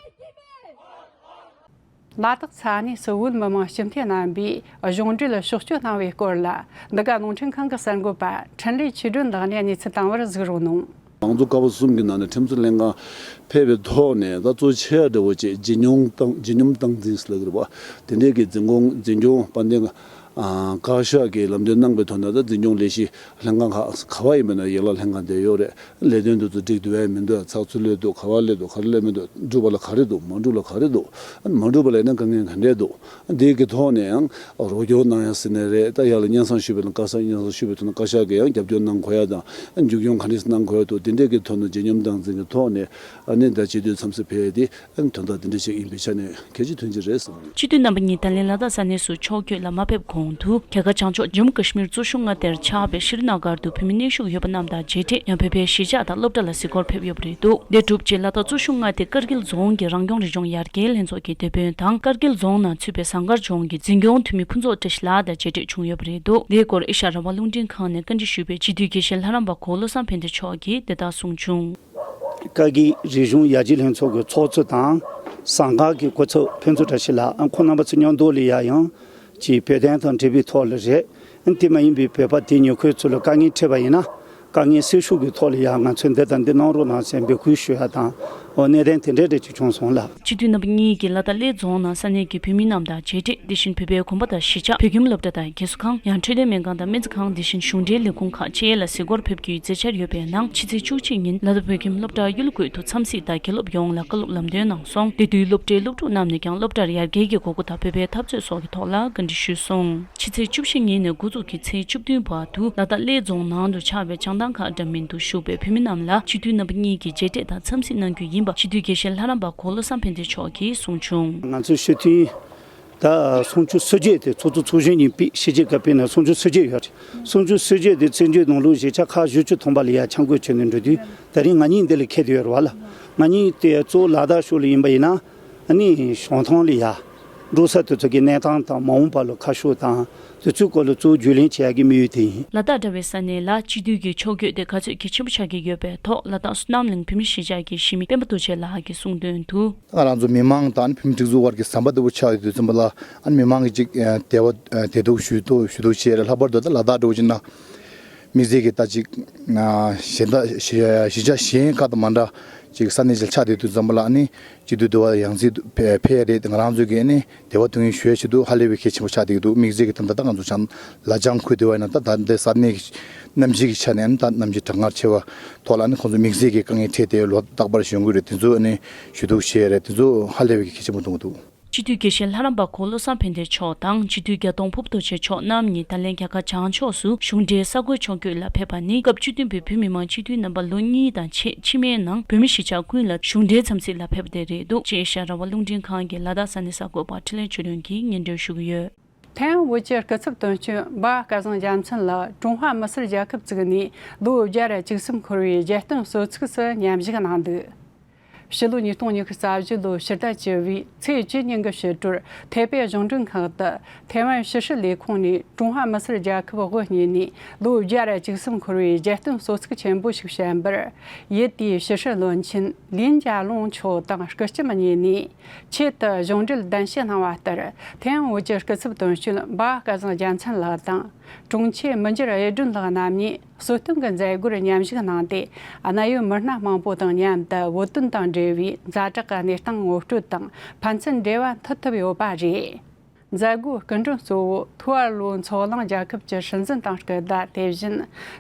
ལ་དྭགས་ས་གནས་སུ་བོད་མི་མང་སྤྱི་འཐུས་རྣམ་པས་གཞུང་འབྲེལ་ཕྱོགས་སྐྱོད་གནང་བའི་སྐོར་ལ། འདི་ག་རླུང་འཕྲིན་ཁང་གི་གསར་འགོད་པ་འཕྲིན་ལས་ཆོས་སྒྲོན་ལགས་ནས་གནས་ཚུལ་བཏང་བར་གཟིགས་རོགས་གནང་། མང་གཙོ་ཀ་བ་གསུམ་གྱི་ནང་ནས་ཁྲིམས་རྩོད་ལྷན་ཁང་ཕེབས་པའི་ཐོག་ནས། ད་གཙོ་ཆེ་བ་འདྲ་བོ་བྱས་ཇི་སྙོམས་སྟངས་ཇི་སྙོམས་སྟངས་འཛིན་ཟེར་ལབ་ཀྱི་རེད་པ། དེ་འདྲའི་གི་འཛིན་སྐྱོང་འཛིན་སྐྱོང་དཔལ་ལྡན་ཨ་བཀའ་ཤག་གིས་ལམ་སྟོན་གནང་པའི་ཐོག་ནས། ད་འཛིན་སྐྱོང་ལས་གཞི་ལྷན་ཁང་ཁག་ག་བ་ཡིན་པ་ན་ཡན་ལག་ལྷན་ཁང་དེ་ཡོད་རེད། ལས་དོན་དེ་ཚོ་འགྲིག་འདུག་གས་མི་འདུག་གས། ཚགས་ཚུད་སླེབས་འདུག་གས། ག་བ་སླེབས་འདུག་གས། ག་རེ་སླེབས་མི་འདུག་གས། འགྲུབ་པ་ལ་ག་རེ་འདུག་མ་འགྲུབ་ལ་ག་རེ་འདུག་མ་འགྲུབ་པ་ལ་ཡང་དཀའ་ངལ་ག་འདྲས་འདུག་འདི་གི་ཐོག་ནས་ཡང་རོགས་སྐྱོར་གནང་ཡ་ཟེར་ནའི་རེད། ད་ཡར་ལ་སྙན་སེང་ཞུས་པ་ཡིན་ན། བཀའ་ཤག་སྙན་སེང་ཞུས་པའི་ཐོག་ནས་བཀའ་ཤག་གིས་ཡང་རྒྱབ་སྐྱོར་གནང་དགོས་ཡ་དང་། མཇུག་སྐྱོང་ག་འདྲས་གནང་དགོས་ཡ་འདུག་འདི་འདྲས་ཀྱི་ཐོག་ནས་ཇི་སྙོམས་སྟངས་འཛིན་གྱི་ཐོག་ནས། ཨ་ནི་ད་སྤྱི་འཐུས་འཚམས་གཟིགས་ཕེབས་ཡ་དེ་ཨ་ནི་དོན་དག་འདི་འདྲས་ཞིག་ཡིན་པའི་ཆ་ནས་གལ་ཆེ་དོན་ཆེ་རེད་བསམ། སྤྱི་འཐུས་རྣམ་པ་གཉིས་ད་ལན་ལ་དྭགས་ས་གནས་སུ་ཕྱོགས་བསྐྱོད་ལ་མ་ཕེབས་གོང་ གོང་དུ་རྒྱ་གར་བྱང་ཕྱོགས་ཇམ་མུ་ཀ་ཤི་མིར་གཙོ་ཤུགས་མངའ་སྡེར་ཆགས་པའི་ཤྲི་ན་གར་དུ་བོད་མི་གནས་བཞུགས་ཡོད་པ་རྣམས་དང་མཇལ་འཕྲད། ཡང་བོད་པའི་གཞིས་ཆགས་དང་སློབ་གྲྭ་ལ་གཟིགས་སྐོར་ཕེབས་ཡོད་པ་རེད་འདུག་འདི་གྲུབ་རྗེས་ལ་དྭགས་གཙོ་ཤུགས་མངའ་སྡེ་ཀར་གིལ་རྫོང་གི་རང་སྐྱོང་རི་ལྗོངས་ཡར་རྒྱས་ལྷན་ཚོགས་ཀྱི་དེད་དཔོན་དང་། ཀར་གིལ་རྫོང་ནང་ཚུད་པའི་ཟངས་དཀར་ལྗོངས་ཀྱི་འཛིན་སྐྱོང་འཐུས་མི་ཕུན་ཚོགས་བཀྲ་ཤིས་ལགས་དང་མཇལ་འཕྲད་བྱུང་ཡོད་པ་རེད་འདུག་འདིའི་སྐོར་ཨེ་ཤ་ཡ་རང་དབང་རླུང་འཕྲིན་ཁང་ནས་བཀའ་འདྲི་ཞུས་པས། སྤྱི་འཐུས་དགེ་བཤེས་ལྷ་རམས་པ་གོ་བློ་བཟང་ཕན་བདེ་མཆོག་གིས་འདི་ལྟར་གསུངས་བྱུང་། ཀར་གིལ་རི་ལྗོངས་ཡར་རྒྱས་ལྷན་ཚོགས་ཀྱི་ཚོགས་གཙོ་དང་ཟངས་དཀར་གྱི་སྐུ་ཚབ་ཕུན་ཚོགས་བཀྲ་ཤིས་ལགས། ཁོང་རྣམ་པ་ཚོ་མཉམ་དུ་ལ་ཡ་ཡང་ཅིག་བོད་དོན་དང་འབྲེལ་བའི་ཐོག་ལ་རེད། དེ་མ་ཡིན་པའི་བོད་པ་དེ་ཉེ་ཁུལ་ཚོ་ལ་དཀའ་ངལ་འཕྲད་པ་ཡིན་ན། དཀའ་ངལ་སེལ་ཕྱོགས་ཀྱི་ཐོག་ལ་ཡང་ང་ཚོས་འདི་དང་འདི་གནང་རོགས་གནང་ཟེར་འབོད་སྐུལ་ཞུ་ཡ་དང་། འོ་གནད་དོན་དེ་འདྲ་རེ་ཅིག་བྱུང་སོང་ལགས། སྤྱི་འཐུས་རྣམ་པ་གཉིས་ཀྱིས་ལ་དྭགས་གླེ་རྫོང་ནང་ས་གནས་ཀྱི་བོད་མི་རྣམས་དང་མཇལ་འཕྲད། དེ་བཞིན་བོད་པའི་དགོན་པ་དང་གཞིས་ཆགས། བོད་ཁྱིམ་སློབ་གྲྭ་དང་རྒས་གསོ་ཁང་། ཡང་འཕྲོད་བསྟེན་སྨན་ཁང་དང་སྨན་རྩིས་ཁང་། དེ་བཞིན་གཞུང་འབྲེལ་ལས་ཁུངས་ཁག་ཆེ་ལ་གཟིགས་སྐོར་ཕེབས་རྒྱུའི་མཛད་འཆར་ཡོད་པའི་ནང་། ཕྱི་ཚེས་བཅུ་གཅིག་ཉིན་ལ་དྭགས་བོད་ཁྱིམ་སློབ་གྲྭ་གཡུ་ལོ་དགོན་དུ་འཚམས་གཟིགས་དང་དགེ་སློབ་ཡོངས་ལ་བཀའ་སློབ་ལམ་སྟོན་གནང་སོང་། དེ་དུས་སློབ་གྲྭའི་སློབ་ཕྲུག་རྣམས་ནས་ཀྱང་སློབ་གྲྭར་ཡར་རྒྱས་ཀྱི་དགོས་མཁོ་དང་བོད་པའི་འཐབ་རྩོད་སོགས་ཀྱི་ཐོག་ལ་བཀའ་འདྲི་ཞུས་སོང་། ཕྱི་ཚེས་བཅུ་བཞི་ཉིན་ནས་འགོ་འཛུགས་ཀྱིས་ཚེས་བཅུ་བདུན་བར་དུ་ལ་དྭགས་གླེ་རྫོང་ནང་དུ་ཆགས་པའི་བྱང་ཐང་ཁ་འདྲ་མིན་དུ་བཞུགས་པའི་བོད་མི་རྣམས་ལ་སྤྱི་འཐུས་རྣམ་པ་གཉིས་ཀྱིས་མཇལ་འཕྲད་དང་འཚམས་གཟིགས་གནང་རྒྱུ་ཡིན་པ་སྤྱི་འཐུས་དགེ་བཤེས་ལྷ་རམས་པ་གོ་བློ་བཟང་ཕན་བདེ་མཆོག་གིས་གསུངས་བྱུང་། ང་ཚོའི་སྤྱི་འཐུས་ད་སུམ་ཅུ་སོ་བརྒྱད་དེ་ཚོགས་གཙོ་ཚོགས་གཞོན་གཉིས་པོས་ཕྱི་རྒྱལ་ཁབ་ཕེབས་ནས་སུམ་ཅུ་སོ་བརྒྱད་ཡོད་རེད། སུམ་ཅུ་སོ་བརྒྱད་དེ་བཙན་བྱོལ་ནང་ལོགས་གཞིས་ཆགས་ཁག་བཞི་བཅུ་ཐམ་པ་ལ་ཡ་འཆར་འགོད་བྱས་ནས་འགྲོ་དུས། ད་རིང་ང་གཉིས་འདི་ལ་འཁེལ་བསྡད་ཡོད་རེད་བ་ལ། ང་གཉིས་དེ་གཙོ་བོ་ལ་དྭགས་ཕྱོགས་ལ་ཡིན་པ་ཡིན་ན། ཨ་ནི་བྱང་ཐང་ལ་ཡ་འགྲོ་ས་དེ་ཚོ་གི་གནས་སྟངས་དང་མ་འོངས་པ་ལ་ཁ་ཕྱོགས་དང་དེ་ཚོའི་སྐོར་ལ་གཙོ་བོ་རྒྱུས་ལོན་བྱེད་ཡག་གི་དམིགས་ཡུལ་དེ་ཡིན། ལ་དྭགས་འདྲ་བའི་ས་གནས་ལ་སྤྱི་འཐུས་ཀྱི་ཕྱོགས་བསྐྱོད་དེ་ག་ཚོད་གལ་ཆེན་པོ་ཆགས་ཀྱི་ཡོད་པའི་ཐོག་ལ་དྭགས་བསོད་ནམས་གླིང་བོད་མི་གཞིས་ཆགས་ཀྱི་གཞིས་མི་སྤེན་པ་རྡོ་རྗེ་ལགས་ཀྱིས་གསུངས་དོན་དུ། ང་རང་ཚོ་མི་མང་དང་བོད་མི་སྒྲིག་འཛུགས་དབར་གྱི་ཟམ་པ་ལྟ་བུ་ཆགས་ཡོད་དུས་ཙམ་པ་ལ། ཨ་ནི་མི་མང་གིས་ཅིག་ཨ་དད་པ་ཨ་དད་གདུགས་ཞུ་གཏུག་ཞུ་གཏུག་བྱས་རེད། ལྷག་པར་དུ་ད་ལ་དྭགས་འདྲ་བོ་ཅིག་ན། དམིགས་བསལ་གྱི་ད་ཅིག་ཨ་གཞན་དག་གཞི་གཞིས་ཆགས་གཞན་ཁག་དང་མ་འདྲ་ཅིག་ས་གནས་ཅིག་ཆགས་བསྡད་དུས་ཙམ་པ་ལ། ཨ་ནི་སྤྱི་འཐུས་འདུ་བ་ཡང་སྲིད་ཕེ་ཕེབས་རེད་དེ། ང་རང་ཚོས་ཀྱིས་ཨ་ནི་དད་པ་དོན་ཡོད་ཞུ་ཡ་ཆེད་དུ་ཧ་ལས་པའི་གལ་ཆེན་པོ་ཆགས་བསྡད་ཀྱི་འདུག་དམིགས་བསལ་གྱི་ད་ལྟ་ད་ང་ཚོ་བྱང་ལ་ལྗང་ཁུལ་དུ་བ་ཡིན་ན། ད་ད་ལྟའི་ས་གནས་ཀྱི་གནམ་གཤིས་ཀྱི་ཆ་ནས་ཨ་ནི་ད་གནམ་གཤིས་གྲང་ངར་ཆེ་བ་ཐོག་ལ། ཨ་ནི་ཁོང་ཚོ་དམིགས་བསལ་གྱི་དཀའ་ངལ་འཕྲད་དེ་ལོ་རྟག་པར་གཞོན་སྐྱེས་རེད་དེ་ཚོ་ཨ་ནི་ཞུ་གཏུག་བྱས་རེད། དེ་ཚོ་ཧ་ལས་པའི་གལ་ཆེན་པོ་མཐོང་གི་འདུག་སྤྱི་འཐུས་དགེ་བཤེས་ལྷ་རམས་པ་གོ་བློ་བཟང་ཕན་བདེ་མཆོག་དང་སྤྱི་འཐུས་རྒྱ་མཐོང་ཕུར་བུ་རྡོ་རྗེ་མཆོག་རྣམ་གཉིས་ད་ལན་རྒྱ་གར་བྱང་ཕྱོགས་སུ་གཞུང་འབྲེལ་གསར་འགོད་ཕྱོགས་བསྐྱོད་ལ་ཕེབས་པ་ནི། སྐབས་བཅུ་བདུན་པའི་བོད་མི་མང་སྤྱི་འཐུས་རྣམ་པ་ལོ་གཉིས་དང་ཕྱེད་ཕྱི་མའི་ནང་བོད་མི་གཞིས་ཆགས་ཀུན་ལ་གཞུང་འབྲེལ་འཚམས་གཟིགས་ལ་ཕེབས་པ་དེ་རེད་འདུག་ཅེས་ཨེ་ཤ་ཡ་རང་དབང་རླུང་འཕྲིན་ཁང་གི་ལ་དྭགས་ས་གནས་གསར་འགོད་པ་འཕྲིན་ལས་ཆོས་སྒྲོན་གྱིས་སྙན་སྒྲོན་ཞུ་གི་ཡོད། ཐའེ་ཝན་དབུས་ཀྱི་སྐུ་ཚབ་དོན་གཅོད་འབའ་སྐལ་བཟང་རྒྱལ་མཚན་ལགས་ཀྲུང་ཧྭ་མི་སེར་རྒྱལ་ཁབ་བཙུགས་ནས་ལོ་བརྒྱ་ར་བཅུ་གསུམ་འཁོར་བའི་རྒྱལ་སྟོན་གསོལ་ཚིགས་སུ་མཉམ་ཞུགས་གནང་འདུག་ཕྱི་ལོ་ཉིས་སྟོང་ཉི་ཤུ་རྩ་བཞི་ལོའི་ཕྱི་ཟླ་བཅུ་བའི་ཚེས་བཅུ་ཉིན་གྱི་ཕྱི་དྲོར་ཐའེ་པེ་གཞུང་འབྲེལ་ཁང་དུ་ཐའེ་ཝན་ཕྱི་སྲིད་ལས་ཁུངས་ནས་ཀྲུང་ཧྭ་མི་སེར་རྒྱལ་ཁབ་དབུ་བརྙེས་ནས་ལོ་བརྒྱ་ར་བཅུ་གསུམ་འཁོར་བའི་རྒྱལ་སྟོན་གསོལ་ཚིགས་ཆེན་པོ་ཞིག་བྱིན་པར། ཡུལ་དེའི་ཕྱི་སྲིད་བློན་ཆེན་ལིན་ཅཱ་ལུང་མཆོག་དང་སྐུ་ལྕམ་གཉིས་ནས་ཆེད་དུ་གཞུང་འབྲེལ་གདན་ཞུ་གནང་བ་ལྟར། ཐའེ་ཝན་དབུས་ཀྱི་སྐུ་ཚབ་དོན་གཅོད་འབའ་སྐལ་བཟང་རྒྱལ་མཚན་ལགས་དང་། དྲུང་ཆེ་མི་འགྱུར་གཡུ་སྒྲོན་ལགས་རྣམ་གཉིས་གསོལ་སྟོན་གྱི་མཛད་སྒོར་མཉམ་ཞུགས་གནང་སྟེ། གནད་ཡོད་མི་སྣ་མང་པོ་དང་མཉམ་དུ་བོད་དོན་དང་འབྲེལ་བའི་ཛ་དྲག་གི་གནས་སྟངས་ངོ་སྤྲོད་དང་ཕན་ཚུན་འབྲེལ་བ་མཐུད་ཐུབ་ཡོད་པ་རེད། མཛད་སྒོའི་སྐུ་མགྲོན་གཙོ་བོ་ཐུའུ་ཨར་ལུའུ་མཚོ་གླིང་རྒྱལ་ཁབ་ཀྱི་སྲིད་འཛིན་དང་སྐུ་ཟླ། དེ་བཞིན་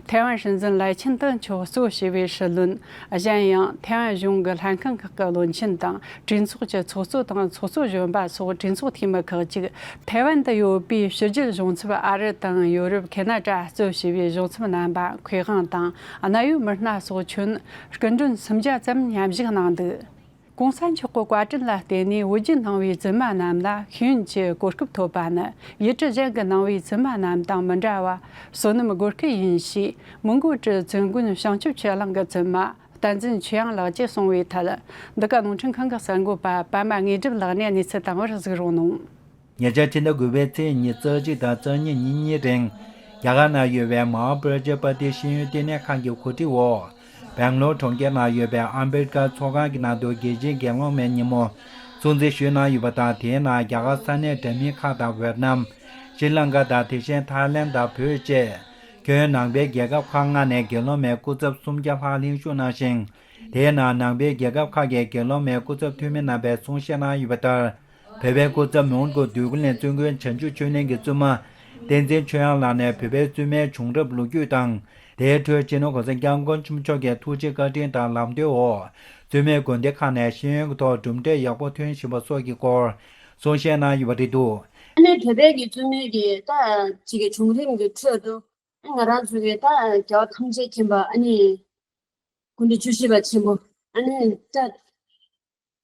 ཐའེ་ཝན་སྲིད་འཛིན་ལའེ་ཆིན་ཏེ་མཆོག་གཙོ་བྱས་པའི་སྲིད་བློན། གཞན་ཡང་ཐའེ་ཝན་གཞུང་གི་ལྷན་ཁང་ཁག་གི་བློན་ཆེན་དང་། གྲོས་ཚོགས་ཀྱི་ཚོགས་གཙོ་དང་ཚོགས་གཙོ་གཞོན་པ་སོགས་གྲོས་ཚོགས་འཐུས་མི་ཁག་ཅིག་ཐའེ་ཝན་དུ་ཡོད་པའི་ཕྱི་རྒྱལ་གཞུང་ཚབ་ཨ་རི་དང་ཡོ་རོབ། ཁེ་ན་ཌ་གཙོ་བྱས་པའི་གཞུང་ཚབ་རྣམ་པ། མཁས་དབང་དང་གནད་ཡོད་མི་སྣ་སོགས་ཁྱོན་སྐུ་མགྲོན་སུམ་བརྒྱ་ཙམ་མཉམ་ཞུགས་གནང་འདུག་གོང་ས་མཆོག་གི་བཀའ་དྲིན་ལ་བརྟེན་ནས་བོད་བརྒྱུད་ནང་པའི་བཙུན་མ་རྣམས་ལ་ཤེས་ཡོན་གྱི་གོ་སྐབས་ཐོབ་པ་ནི། ཡུལ་གྲུ་གཞན་གྱི་ནང་པའི་བཙུན་མ་རྣམས་དང་མི་འདྲ་བར་བསོད་ནམས་སྒོར་སྐལ་ཡིན་ཞེས་མོན་གྷོ་གྲུ་བཙུན་དགོན་བྱང་ཆུབ་ཆོས་གླིང་གི་བཙུན་མ་བསྟན་འཛིན་ཆོས་དབྱིངས་ལགས་ཀྱིས་གསུངས་པའི་ཐད། འདི་ག་རླུང་འཕྲིན་ཁང་གི་གསར་འགོད་པ་པདྨ་དངོས་གྲུབ་ལགས་ནས་གནས་ཚུལ་བཏང་བར་གཟིགས་རོགས་གནང་། ཉེ་ཆར་ཕྱི་ཟླ་དགུ་པའི་ཚེས་ཉི་ཤུ་རྩ་གཅིག་དང་རྩ་གཉིས་ཉིན་གཉིས་རིང་རྒྱ་གར་ནང་ཡོད་པའི་མ་ཧཱ་པྲ་ཇཱ་པ་ཏི་ཤེས་ཡོན་ལྟེ་གནས་ཁང་གི་གོ་སྒྲིག་འོག་སྦེང་ལོར་གྲོང་ཁྱེར་ནང་ཡོད་པའི་ཨམ་བེད་ཀར་ཚོགས་ཁང་གི་ནང་དུ་རྒྱལ་སྤྱིའི་དགེ་སློང་མའི་ཉིན་མོ་སྲུང་བརྩི་ཞུས་གནང་ཡོད་པ་དང་། དེའི་ནང་རྒྱ་གར་ས་གནས་འདྲ་མིན་ཁག་དང་། ཝེད་ནམ། ཤྲི་ལང་ཀ་དང་། དེ་བཞིན་ཐའི་ལེན་དང་བོད་བཅས་ཁྱོན་ནང་པའི་རྒྱལ་ཁབ་ཁག་ལྔ་ནས་དགེ་སློང་མའི་སྐུ་ཚབ་སུམ་བརྒྱ་ལྷག་ལྷན་ཞུགས་གནང་ཞིང་། དེའི་ནང་ནང་པའི་རྒྱལ་ཁབ་ཁག་གི་དགེ་སློང་མའི་སྐུ་ཚབ་འཐུས་མི་རྣམ་པས་གསུང་བཤད་གནང་ཡོད་པ་ལྟར། བོད་པའི་སྐུ་ཚབ་མོན་གྷོ་འདོད་རྒུ་གླིང་བཙུན་དགོན་བྱང་ཆུབ་ཆོས་གླིང་གི་བཙུན་མ་བསྟན་འཛིན་ཆོས་དབྱངས་ལགས་ནས་བོད་པའི་བཙུན་མའི་བྱུང་རབས་ལོ་རྒྱུས་དང་། དེའི་ཁྲོད་སྤྱི་ནོར་༸གོང་ས་༸སྐྱབས་མགོན་ཆེན་པོ་མཆོག་གི་ཐུགས་རྗེ་བཀའ་དྲིན་དང་ལམ་སྟོན་འོག་བཙུན་མའི་དགོན་སྡེ་ཁག་ནས་ཤེས་ཡོན་གྱི་ཐོག་གྲུབ་འབྲས་ཡག་པོ་ཐོན་བཞིན་པ་སོགས་ཀྱི་སྐོར་གསུང་བཤད་གནང་ཡོད་པ་རེད་འདུག་ཨ་ནི་བོད་པའི་གི་བཙུན་མའི་གི་ད་ཅིག་གི་བྱུང་རིམ་གྱི་ཁྲོད་དུ། ང་རང་ཚོ་གི་ད་རྒྱལ་བ་ཐམས་ཅད་མཁྱེན་པ་ཨ་ནི་སྐུ་ཕྲེང་བཅུ་བཞི་པ་ཆེན་པོ་ཨ་ནི་ད་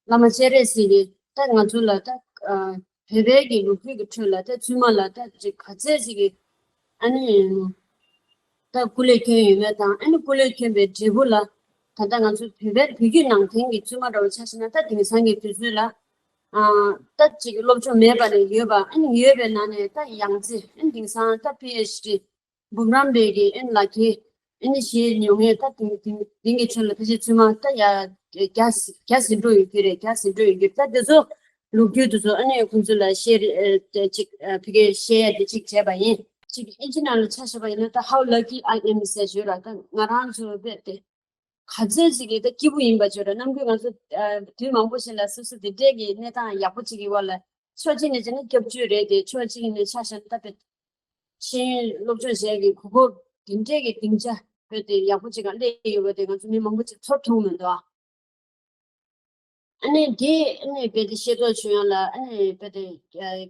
བླ་མ་སྤྱན་རས་གཟིགས་ཀྱིས་ད་ང་ཚོ་ལ་ད་ཨ་ བོད་པའི་གི་ལོ་རྒྱུས་ཀྱི་ཁྲོད་ལ་ད་བཙུན་མ་ལ་ད་ཅིག་ག་ཚད་ཅིག་གི་ཨ་ནི་ད་སྐུ་ལས་བསྐྱོན་ཡོད་མེད་དང་། ཨ་ནི་སྐུ་ལས་བསྐྱོན་པའི་འབྲས་བུ་ལ་ད་ལྟ་ང་ཚོ་བོད་པའི་བོད་བརྒྱུད་ནང་བསྟན་གྱི་བཙུན་མ་འདྲ་བོ་ཆ་བཞག་ན། ད་དེང་སང་གི་དུས་ཚོད་ལ་ཨ་ད་ཅིག་སློབ་སྦྱོང་མེད་པ་ནས་ཡོད་པ། ཨ་ནི་ཡོད་པའི་ནང་ནས་ད་ཡང་རྩེ། ཨ་ནི་དེང་སང་ད་པི་ཨེཆ་ཌི་འབུམ་རམས་པའི་གི་ཨ་ནི་ལག་ཁྱེར་ཨ་ནི་བཞེས་མྱོང་མཁན། ད་དེང་དེང་དེང་གི་ཆོས་ལ་ཕལ་ཆེར་བཙུན་མ་ད་ཡ་བརྒྱ་བརྒྱ་ཟིན་འགྲོ་ཡོད་རྒྱུ་རེད། བརྒྱ་ཟིན་འགྲོ་ཡོད་རྒྱུ་རེད། ད་དེ་ཚོ་ལོ་རྒྱུས་དེ་ཚོ་ཨ་ནི་ཁོང་ཚོ་ལ་བཤད་རེ་ཨ་ཅིག་ཨ་ཕ་གིར་བཤད་ཡ་དེ་ཅིག་བྱས་པ་ཡིན། ཅིག་ཨིན་ཇི་ནང་ལ་ཆ་བཞག་པ་ཡིན་ན། ད་How lucky I am ཟེར་ཡོད་ར། ད་ང་རང་ཚོ་རྦད་དེ་ག་ཚོད་ཅིག་གི་ད་སྐྱིད་པོ་ཡིན་པ་བརྗོད་ར། ནམ་རྒྱུན་ང་ཚོ་ཨ་དུས་མང་པོ་ཞིག་ལ་སོ་སོ་དེ་འདྲས་ཀྱི་གནས་སྟངས་ཡག་པོ་ཅིག་གི་བར་ལ། ཕྱོགས་གཅིག་ནས་བྱས་ན་སྐྱབས་བཅོལ་རེད་དེ། ཕྱོགས་གཅིག་ནས་ཆ་བཞག་ན་ད་དཔེ་ཤེས་ཡོན་སློབ་སྦྱོང་བྱེད་ཀྱི་གོ་སྐབས་དེ་འདྲས་ཀྱི་སྡིངས་ཆ་རྦད་དེ་ཡག་པོ་ཅིག་ག་སླེབས་ཡོད་པ་དེ་ང་ཚོ་མི་མང་པོ་ཅིག་ཚོར་ཐུབ་མི་འདུག་ཨ། ཨ་ནི་དེ་ཨ་ནི་རྦད་དེ་ཤེས་རྟོགས་བྱུང་ཡ་ལ་ཨ་ནི་རྦད་དེ་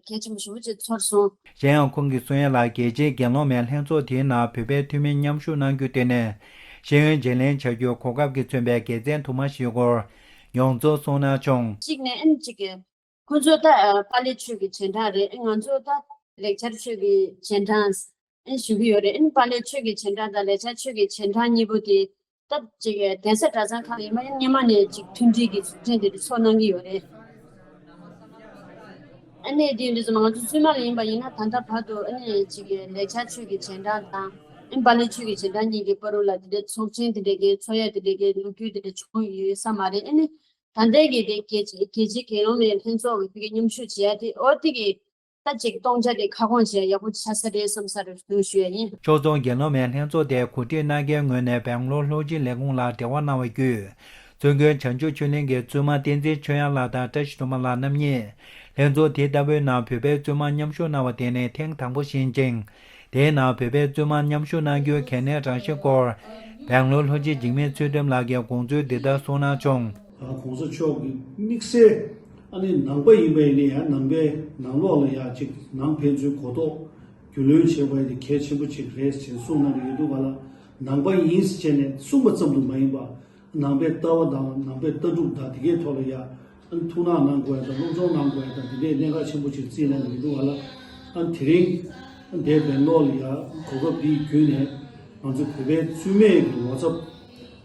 གལ་ཆེན་པོ་ཞེ་པོ་ཅིག་ཚོར་སོང་། གཞན་ཡང་ཁོང་གིས་གསུང་ཡ་ལ། རྒྱལ་སྤྱིའི་འགན་སློང་མའི་ལྷན་ཚོགས་དེའི་ནང་བོད་པའི་འཐུས་མི་མཉམ་ཞུགས་གནང་རྒྱུ་དེ་ནི་ཤེས་ཡོན་བརྗེ་ལེན་བྱ་རྒྱུའི་གོ་སྐབས་ཀྱིས་མཚོན་པའི་དགེ་མཚན་དུ་མ་ཞིག་སྐོར་མྱོང་ཚོར་གསུངས་གནང་བྱུང་། གཅིག་ནས་ཨ་ནི་གཅིག་གི་ཁོང་ཚོ་ད་ཨ་པཱ་ལེ་ཆོས་ཀྱི་རྗེས་འབྲང་རེད། ཨ་ང་ཚོ་ད་ལེགས་སྦྱར་ཆོས་ཀྱི་རྗེས་འབྲང་ཨ་ཞུ་གི་ཡོད་རེད། ཨ་པཱ་ལེ་ཆོས་ཀྱི་རྗེས་འབྲང་དང་ལེགས་སྦྱར་ཆོས་ཀྱི་རྗེས་འབྲང་གཉིས་པོ་དེ་ད་ཅིག་གདན་ས་གྲྭ་ཚང་ཁག་ཡིན་པ་ཡིན་ན། སྔོན་མ་ནས་ཅིག་མཐུན་སྒྲིལ་གྱི་ཚོགས་ཆེན་དེ་འདྲ་ཚོགས་གནང་གི་ཡོད་རེད། ཨ་ནི་དེ་འདྲ་ཚོ་ང་ཚོ་བཙུན་མ་ལ་ཡིན་པ་ཡིན་ན། ད་ལྟ་བར་དུ་ཨ་ནི་ཅིག་ལེགས་སྦྱར་ཆོས་ཀྱི་རྗེས་འབྲང་དང་ཨ་པཱ་ལེ་ཆོས་ཀྱི་རྗེས་འབྲང་གཉིས་ཀྱི་བར་དུ་ལ་དེ་འདྲའི་ཚོགས་ཆེན་དེ་འདྲ་གི་ཚོགས་ཡ་དེ་འདྲ་གི་ལོ་རྒྱུས་དེ་འདྲ་བྱུང་ཡོད་ས་མ་རེད། ཨ་ནི་ད་ལྟའི་གི་དེ་རྒྱལ་རྒྱལ་སྤྱིའི་འགན་སློང་མའི་ལྷན་ཚོགས་ཀྱི་ཕ་གི་མཉམ་ཞུགས་བྱེད་ཡ་དེ། ཨོ་དེ་གི་ད་ཅིག་སྟོང་ཆ་དེ་ཁ་སྐོང་བྱེད་ཡ་ཡག་པོ་ཆགས་ས་རེད་བསམ་ས་རེད་འདུག་ཞུ་ཡ་ཡིན། ཕྱོགས་མཚུངས་འགན་སློང་མའི་ལྷན་ཚོགས་དེ་གོ་སྒྲིག་གནང་མཁན་ངོས་ནས་སྦེང་ལོར་ལྷོ་སྤྱི་ལས་ཁུངས་ལ་འབྲེལ་བ་གནང་བ་བརྒྱུད། བཙུན་དགོན་བྱང་ཆུབ་ཆོས་གླིང་གི་བཙུན་མ་བསྟན་འཛིན་ཆོས་དབྱངས་ལགས་དང་བཀྲ་ཤིས་སྒྲོལ་མ་ལགས་རྣམ་གཉིས་ལྷན་ཚོགས་དེ་ལྟ་བུའི་ནང་བོད་པའི་བཙུན་མ་མཉམ་ཞུགས་གནང་བ་དེ་ནི་ཐེངས་དང་པོ་ཞིག་ཡིན་ཅིང་། དེའི་ནང་བོད་པའི་བཙུན་མ་མཉམ་ཞུགས་གནང་རྒྱུའི་གལ་གནད་རང་བཞིན་སྐོར་སྦེང་ལོར་ལྷོ་སྤྱི་འཇིགས་མེད་ཚུལ་ཁྲིམས་ལགས་ཀྱིས་དགོངས་ཚུལ་འདི་ལྟར་གསུངས་གནང་བྱུང་། ༸གོང་ས་མཆོག་གི་དམིགས་བསལ་ཨ་ནི་ནང་པ་ཡིན་པ་ཡིན་ན་ཡང་། ནང་པའི་ནང་ལོགས་ལ་ཡང་ཅིག་ནང་ཕན་ཚུན་གོ་རྟོགས་རྒྱུས་ལོན་བྱེད་པ་དེ་གལ་ཆེན་པོ་ཅིག་རེད་ཅེས་གསུངས་གནང་གི་ཡོད་འདུག་ག་ལ། ནང་པ་ཡིན་ཟེར་ནས་གསུངས་པ་ཙམ་དུ་མ་ཡིན་པ། ནང་པའི་ལྟ་བ་དང་ནང་པའི་ལྟ་གྲུབ་དང་དེ་གའི་ཐོག་ལ་ཡང་ཨ་ནི་ཐུགས་སྣང་གནང་དགོས་ཡ་དང་། སློབ་སྦྱོང་གནང་དགོས་ཡ་དང་། དེ་འདྲའི་གནད་འགག་ཆེན་པོ་ཅིག་བརྩིས་གནང་གི་ཡོད་འདུག་ག་ལ། ཨ་ནི་དེ་རིང་འདས་པའི་ལོ་ལ་ཡང་གོ་སྐབས་འདི་བརྒྱུད་ནས་ང་ཚོ་བོད་པའི་བཙུན་མའི་གི་ངོ་ཚབ་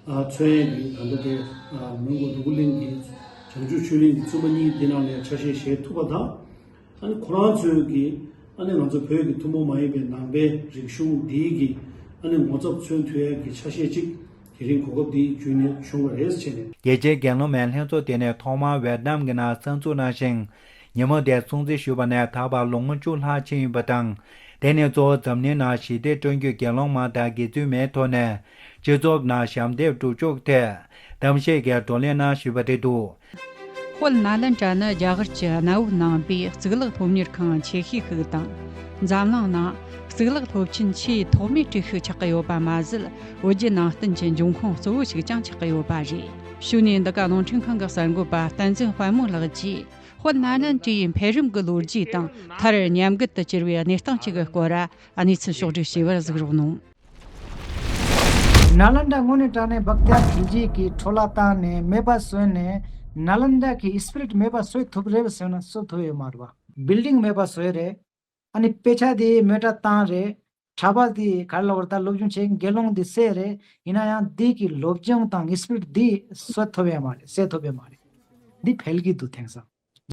ཨ་མཚོན་ཡས་ཀྱི་ད་ལྟ་དེ་ཨ་མོན་གྷོ་ནོར་བུ་གླིང་གི་བྱང་ཆུབ་ཆོས་གླིང་གི་བཙུན་མ་གཉིས་འདི་ནང་ནས་ཆ་ཤས་བཞེས་ཐུབ་པ་དང་། ཨ་ནི་ཁོ་རང་ཚོའི་གི་ཨ་ནི་ང་ཚོ་བོད་ཀྱི་ཐུན་མོང་མ་ཡིན་པའི་ནང་པའི་རིག་གཞུང་འདིའི་གི་ཨ་ནི་ངོ་ཚབ་མཚོན་ཐུབ་ཡས་ཀྱི་ཆ་ཤས་ཅིག་དེ་རིང་གོ་སྐབས་འདི་བརྒྱུད་ནས་བྱུང་བ་རེད་ཟེར་ནས། རྒྱལ་སྤྱིའི་འགན་སློང་མའི་ལྷན་ཚོགས་དེ་ནི་ཐོག་མར་ཝེ་ཏི་ནམ་གྱི་ནང་གསར་འཛུགས་གནང་ཞིང་། ཉིན་མོ་དེར་སྲུང་བརྩི་ཞུས་པ་ནས་ད་བར་ལོ་ངོ་བཅུ་ལྷག་ཕྱིན་ཡོད་པ་དང་། དེ་ནི་གཙོ་བོ་འཛམ་གླིང་ནང་ཞི་བདེ་བསྐྲུན་རྒྱུའི་འགན་སློང་མ་དང་དགེ་ཚུལ་མའི་ཐོག་ནས་སྤྱི་ཚོགས་ནང་ཞབས་འདེགས་སྒྲུབ་ཕྱོགས་ཐད་གཏམ་བཤད་ཀྱི་བགྲོ་གླེང་གནང་ཞུས་པ་རེད་འདུག། དཔལ་ནཱ་ལེནྡྲ་ནི་རྒྱ་གར་གྱི་གནའ་བོའི་ནང་པའི་གཙུག་ལག་སློབ་གཉེར་ཁང་ཆེ་ཤོས་ཤིག་དང་། འཛམ་གླིང་ནང་གཙུག་ལག་སློབ་ཆེན་ཆེས་ཐོག་མའི་གྲས་ཤིག་ཆགས་ཀྱི་ཡོད་པ་མ་ཟད། བོད་བརྒྱུད་ནང་བསྟན་གྱི་འབྱུང་ཁུངས་གཙོ་བོ་ཞིག་ཀྱང་ཆགས་ཀྱི་ཡོད་པ་རེད། གཞུག་ནས་འདི་ག་རླུང་འཕྲིན་ཁང་གི་གསར་འགོད་པ་བསྟན་འཛིན་དཔལ་མོ་ལགས་ཀྱིས། དཔལ་ནཱ་ལེནྡྲའི་འཕེལ་རིམ་གྱི་ལོ་རྒྱུས་དང་། མཐར་ཉམས་རྒུད་དུ་གྱུར་བའི་གནས་སྟངས་བཅས་ཀྱི་སྐོར་གནས་ཚུལ་ཕྱོགས་བསྒྲིགས་བྱས་པར་གཟིགས་རོགས་གནང་། ནཱ་ལེནྡྲ་དངོས་གནས་དྲང་གནས་བྷག་ཏི་ཡ་ཁིལ་ཇི་གིས་འཕྲོ་བརླག་བཏང་ནས་མེད་པ་བཟོས་ནས། ནཱ་ལེནྡྲ་གི་སི་པི་རིཊ་མེད་པ་བཟོས་ཐུབ་རེད་ཟེར་ན་བཟོ་ཐུབ་ཡོད་མ་རེད་པ། བིལ་ཌིང་མེད་པ་བཟོས་རེད། ཨ་ནི་དཔེ་ཆ་དེ་མེ་སྲེག་བཏང་རེད། གྲྭ་པ་དེ་ག་རེ་ལབ་དགོས་རེད། ད་སློབ་སྦྱོང་བྱེད་དགེ་སློང་དེ་བསད་རེད། ཡིན་ན་ཡང་དེ་གི་སློབ་སྦྱོང་དང་སི་པི་རིཊ་དེ་གསོ་ཐུབ་ཡོད་མ་རེད། སེལ་ཐུབ་ཡོད་མ་རེད། འདི་འཕེལ་གྱི་འདུག་དེང་སང་།